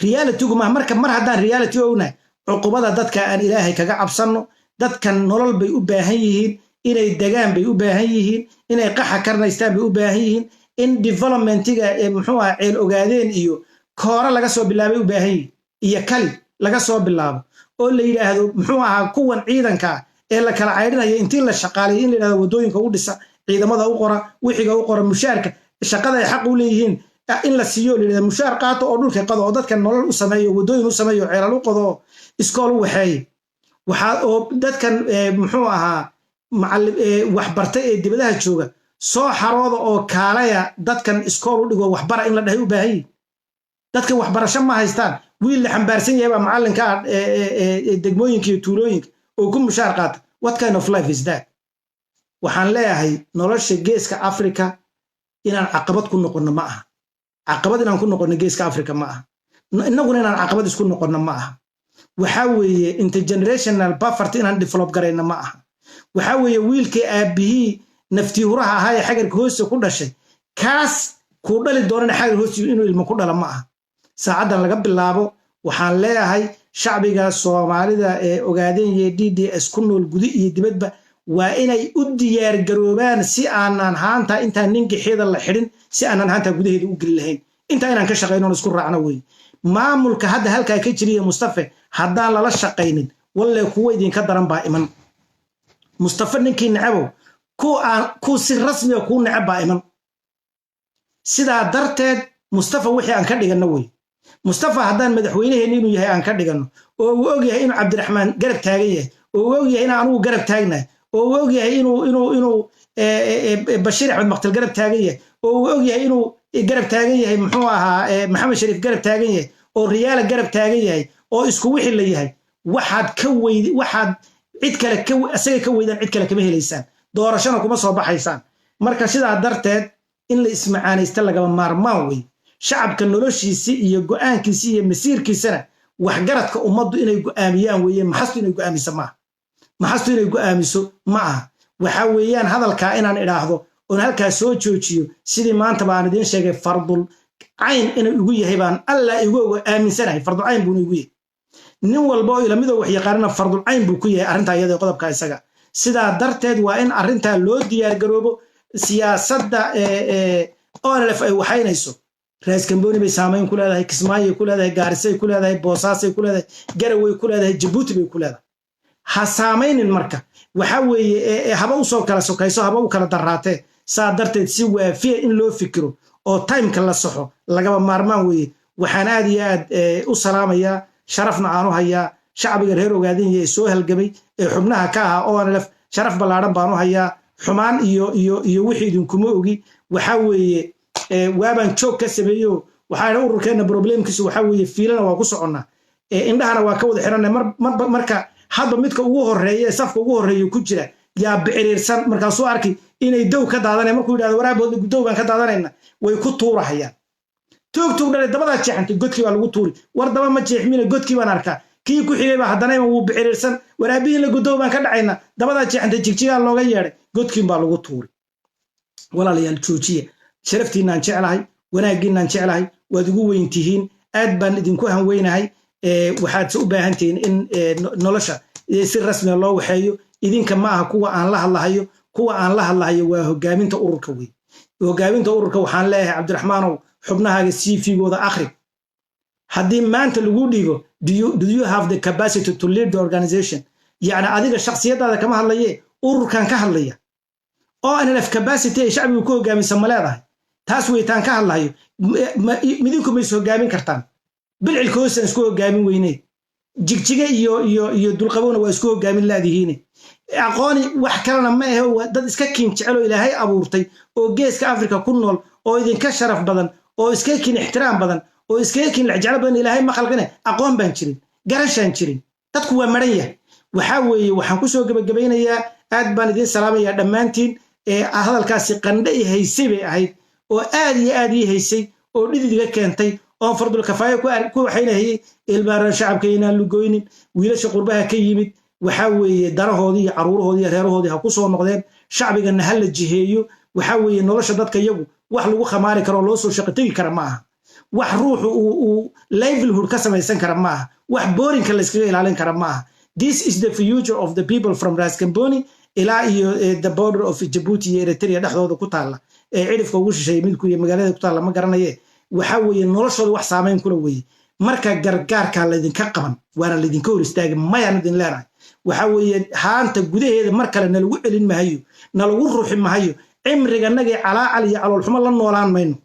realitygu maaha. Marka mar haddaan reality ognahay, cuqubada dadka aan Ilaahay kaga cabsanno. Dadkan nolol bay u baahan yihiin, inay degaan bay u baahan yihiin, inay qaxa karnaystaan bay u baahan yihiin, in developmentiga muxuu aha, Ceel Ogaadeen iyo Koore laga soo bilaabay u baahan yihiin, iyo Kali laga soo bilaabo, oo la yidhaahdo muxuu ahaa, kuwan ciidanka ee la kala caydhinayo intii la shaqaalay in la yidhahdo waddooyinka u dhisa, ciidamada u qora, wixiga u qora, mushaarka shaqada ay xaq u leeyihiin in la siiyo, la yidhahdo mushaar qaato oo dhulka qado oo dadka nolol u sameeyo, waddooyin u sameeyo, ceelal u qodo oo iskool u waxeeye. Waxaa oo dadkan muxuu ahaa, macallim waxbartay ee dibadaha jooga, soo xarooda oo kaalaya, dadkan iskool u dhigo, waxbara in la dhahay u baahan yihin. Dadkan waxbarasho ma haystaan. Wiil la xambaarsan yahay baa macallinka ah degmooyinka iyo tuulooyinka oo ku mushaar qaata. What kind of life is that? Waxaan leeyahay nolosha Geeska Africa inaan caqabad ku noqonno ma aha. Caqabad inaan ku noqonno Geeska Africa ma aha, innaguna inaan caqabad isku noqonno ma aha. Waxaa weeye intergenerational poverty inaan develop garayno ma aha. Waxaa weeye wiilkii aabbihii naftiihuraha ahaa ee xagarka hoosta ku dhashay, kaas kuu dhali doonana xagar hoosti inuu ilmo ku dhala ma aha. Saacaddan laga bilaabo waxaan leeyahay shacbiga Soomaalida ee Ogaadeen iyo DDS ku nool gudi iyo dibadba waa inay u diyaargaroobaan si aanan haanta intaan ninkixeeda la xidhin, si aanan haanta gudaheeda u geli lahayn. Intaa inaan ka shaqayno oon isku raacno wey. Maamulka hadda halkaa ka jiriya Mustafe haddaan lala shaqaynin, walle kuwa idinka daran baa iman. Mustafe ninkii necabow, ku aan ku si rasmiga kuu necab baa iman. Sidaa darteed Mustafa wixii aan ka dhiganno wey. Mustafa haddaan madaxweyneheenni inuu yahay aan ka dhiganno, oo uu og yahay inuu Cabdiraxmaan garab taagan yahay, oo uu og yahay inaan anugu garab taagnahay, oo uu og yahay inuu Bashiir Axmed Maktal garab taagan yahay, oo uu og yahay inuu garab taagan yahay muxuu ahaa, Maxamed Shariif garab taagan yahay, oo Riyaala garab taagan yahay, oo isku wixii la yahay, waxaad ka weyd, waxaad cid kale ka asaga ka weydaan, cid kale kama helaysaan, doorashona kuma soo baxaysaan. Marka sidaa darteed in la ismacaanaysta lagama maarmaan wey. Shacabka noloshiisi iyo go'aankiisi iyo masiirkiisana waxgaradka ummaddu inay go'aamiyaan weeye. Maxastu inay go'aamiso maaha, maxastu inay go'aamiso ma aha. Waxa weeyaan hadalkaa inaan idhaahdo oon halkaa soo joojiyo, sidii maanta baan idiin sheegay, fardul cayn inuu igu yahay baan Allah igu ogo aaminsanahay. Fardul cayn buuna igu yahay. Nin walba oo ilamidoo wax yaqaanana fardul cayn buu ku yahay arrintaa iyada, qodobka isaga. Sidaa darteed waa in arrintaa loo diyaargaroobo. Siyaasadda ONLF ay waxaynayso Raas Kamboni bay saamayn ku leedahay, Kismaayay ku leedahay, Gaarisay ku leedahay, Boosaasay ku leedahay, Garaway ku leedahay, Jabuuti bay ku leedahay. Ha saamaynin. Marka waxa weeye haba usoo kala sokayso, haba u kala daraatee. Saa darteed si waafiya in loo fikiro oo timeka la saxo lagaba maarmaan weeye. Waxaan aad iyo aad u salaamayaa, sharafna aan u hayaa shacbiga reer Ogaadenya ee soo halgamay ee xubnaha ka ahaa ONLF. Sharaf ballaadhan baan u hayaa. Xumaan iyo wixii idinkuma ogi. Waxa weeye waabaan joog ka sameeyo. Waxaa ururkeenna problemkiisu waxaa weeye fiilana waa ku soconnaa, indhahana waa ka wada xiranay. Marka hadba midka ugu horeeya ee safka ugu horeeya ku jira yaa biciriirsan. Markaasuu arkay inay dow ka daadanaya. Markuu yidhahdo waraabood dow baan ka daadanayna, way ku tuurahayaan. Tuug tuug dhalay, dabadaa jeexantay, godkii baa lagu tuuri. War daba ma jeexmina, godkii baan arkaa. Kii ku xigay baa haddana wuu biciriirsan. Waraabihiin la gudow baan ka dhacayna, dabadaa jeexantay, Jigjigaa looga yeedhay, godkiin baa lagu tuuri. Walaalayaal, joojiya. Sharaftiinaan jeclahay, wanaaggiinaan jeclahay, waad igu weyn tihiin, aad baan idinku hanweynahay. Waxaadse u baahan tihiin in nolosha si rasmiga loo waxeeyo. Idinka ma aha kuwa aan la hadlahayo. Kuwa aan la hadlahayo waa hogaaminta ururka wey. Hogaaminta ururka waxaan leeyahay, Cabdiraxmaanow, xubnahaaga CV-gooda akhri. Haddii maanta lagu dhiibo, do you have the capacity to lead the organization? Yacni adiga shakhsiyadaada kama hadlaye, ururkan ka hadlaya. ONLF capacity ay shacbigu ku hogaamisa ma leedahay? Taas weytaan ka hadlayo. Midinku ma is hogaamin kartaan? Bilcilka hoosaan isku hogaamin weyne, Jigjiga iyo Dulqabowna waa isku hogaamin laadihiine. Aqooni wax kalena ma ahe. Waa dad iska kiin jecel oo Ilaahay abuurtay oo Geeska Afrika ku nool, oo idinka sharaf badan, oo iska kiin ixtiraam badan, oo iskaga kiin lexjeclo badan Ilaahay ma khalqine. Aqoon baan jirin, garashaan jirin, dadku waa maran yahay. Waxaa weeye, waxaan kusoo gebagabaynayaa, aad baan idiin salaamayaa dhammaantiin. Hadalkaasi qandhe i haysay bay ahayd, oo aad iyo aad ii haysay, oo dhidid iga keentay, oon fardulkafaayo ku waxaynahayey. Ilmaaran shacabka inaan lugoynin. Wiilasha qurbaha ka yimid, waxaa weeye, danahoodii iyo caruurahoodii iyo reerahoodii ha ku soo noqdeen. Shacbigana ha la jiheeyo. Waxaa weeye, nolosha dadka iyagu wax lagu khamaari karo oo loo soo shaqo tegi kara ma aha. Wax ruuxu uu livelihood ka samaysan kara ma aha. Wax boorinka la iskaga ilaalin kara ma aha. This is the future of the people from Raskamboni ilaa iyo the border of Djibouti iyo Eritrea dhexdooda ku taalla, ee cidhifka ugu shisheeye midku iyo magaalada ku taalla ma garanaye. Waxaa weeye, noloshooda wax saamayn kula weeye. Marka gargaarkaa laydinka qaban, waana laydinka hor istaagi mayaan idin leenahay. Waxaa weeye, haanta gudaheeda mar kale nalagu celin mahayo, nalagu ruxi mahayo. Cimriganagii calaacal iyo caloolxumo la noolaan mayno,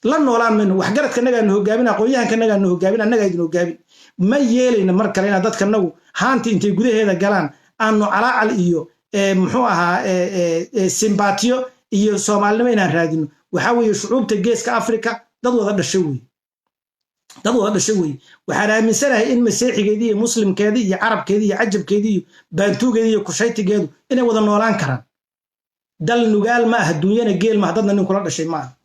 la noolaan mayno. Waxgaradka nagaanu hogaamin, aqoon-yahanka nagaanu hogaamin, annagaa idin hogaamin. Ma yeelayna mar kale inaad dadkanagu haanta intay gudaheeda galaan aanu calaacal iyo muxuu ahaa simbatiyo iyo Soomaalinimo inaan raadino. Waxaa weeye, shucuubta Geeska Afrika dad wada dhasho weeye, dad wada dhasho weeye. Waxaan aaminsanahay in Masiixigeedii iyo Muslimkeedii iyo Carabkeedii iyo Cajabkeedii iyo Baantuugeedii iyo Kushaytigeedu inay wada noolaan karaan. Dal nugaal ma aha, dunyana geel maaha, dadna nin kula dhashay ma aha.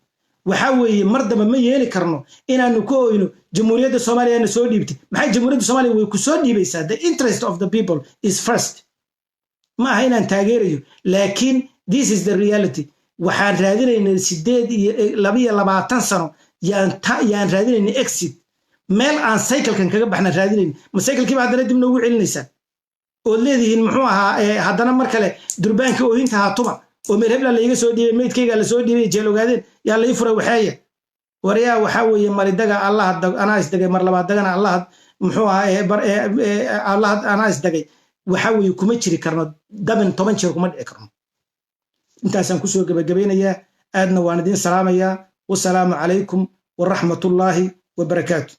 Waxaa weeye, mar dambe ma yeeli karno inaanu ka oyno Jamhuuriyadda Soomaaliya na soo dhiibtay. Maxay Jamhuuriyadda Soomaaliya way ku soo dhiibaysaa? The interest of the people is first. Ma aha inaan taageerayo, laakiin this is the reality. Waxaan raadinaynay 28 sano yaan raadinaynay exit, meel aan cyclekan kaga baxnaan raadinayn. Ma cyclekiiba haddana dib noogu celinaysaa ood leedihiin, muxuu ahaa, haddana mar kale durbaanka oohinta haatuma oo meel hebla laiga soo dhiibay, meydkaygaa lasoo dhiibay, jeel Ogaadeen yaa lai furay? Waxeeya waryaa, waxaa weeye, maridaga Allaha anaa isdagay, mar labaad dagana Allaha, muxuu ahaa, Allaha anaa isdagay. Waxaa weeye, kuma jiri karno dabin, 10 jeer kuma dhici karno. Intaasaan kusoo gebagabaynayaa, aadna waan idiin salaamayaa. Wasalaamu calaykum waraxmatullaahi wabarakaatu.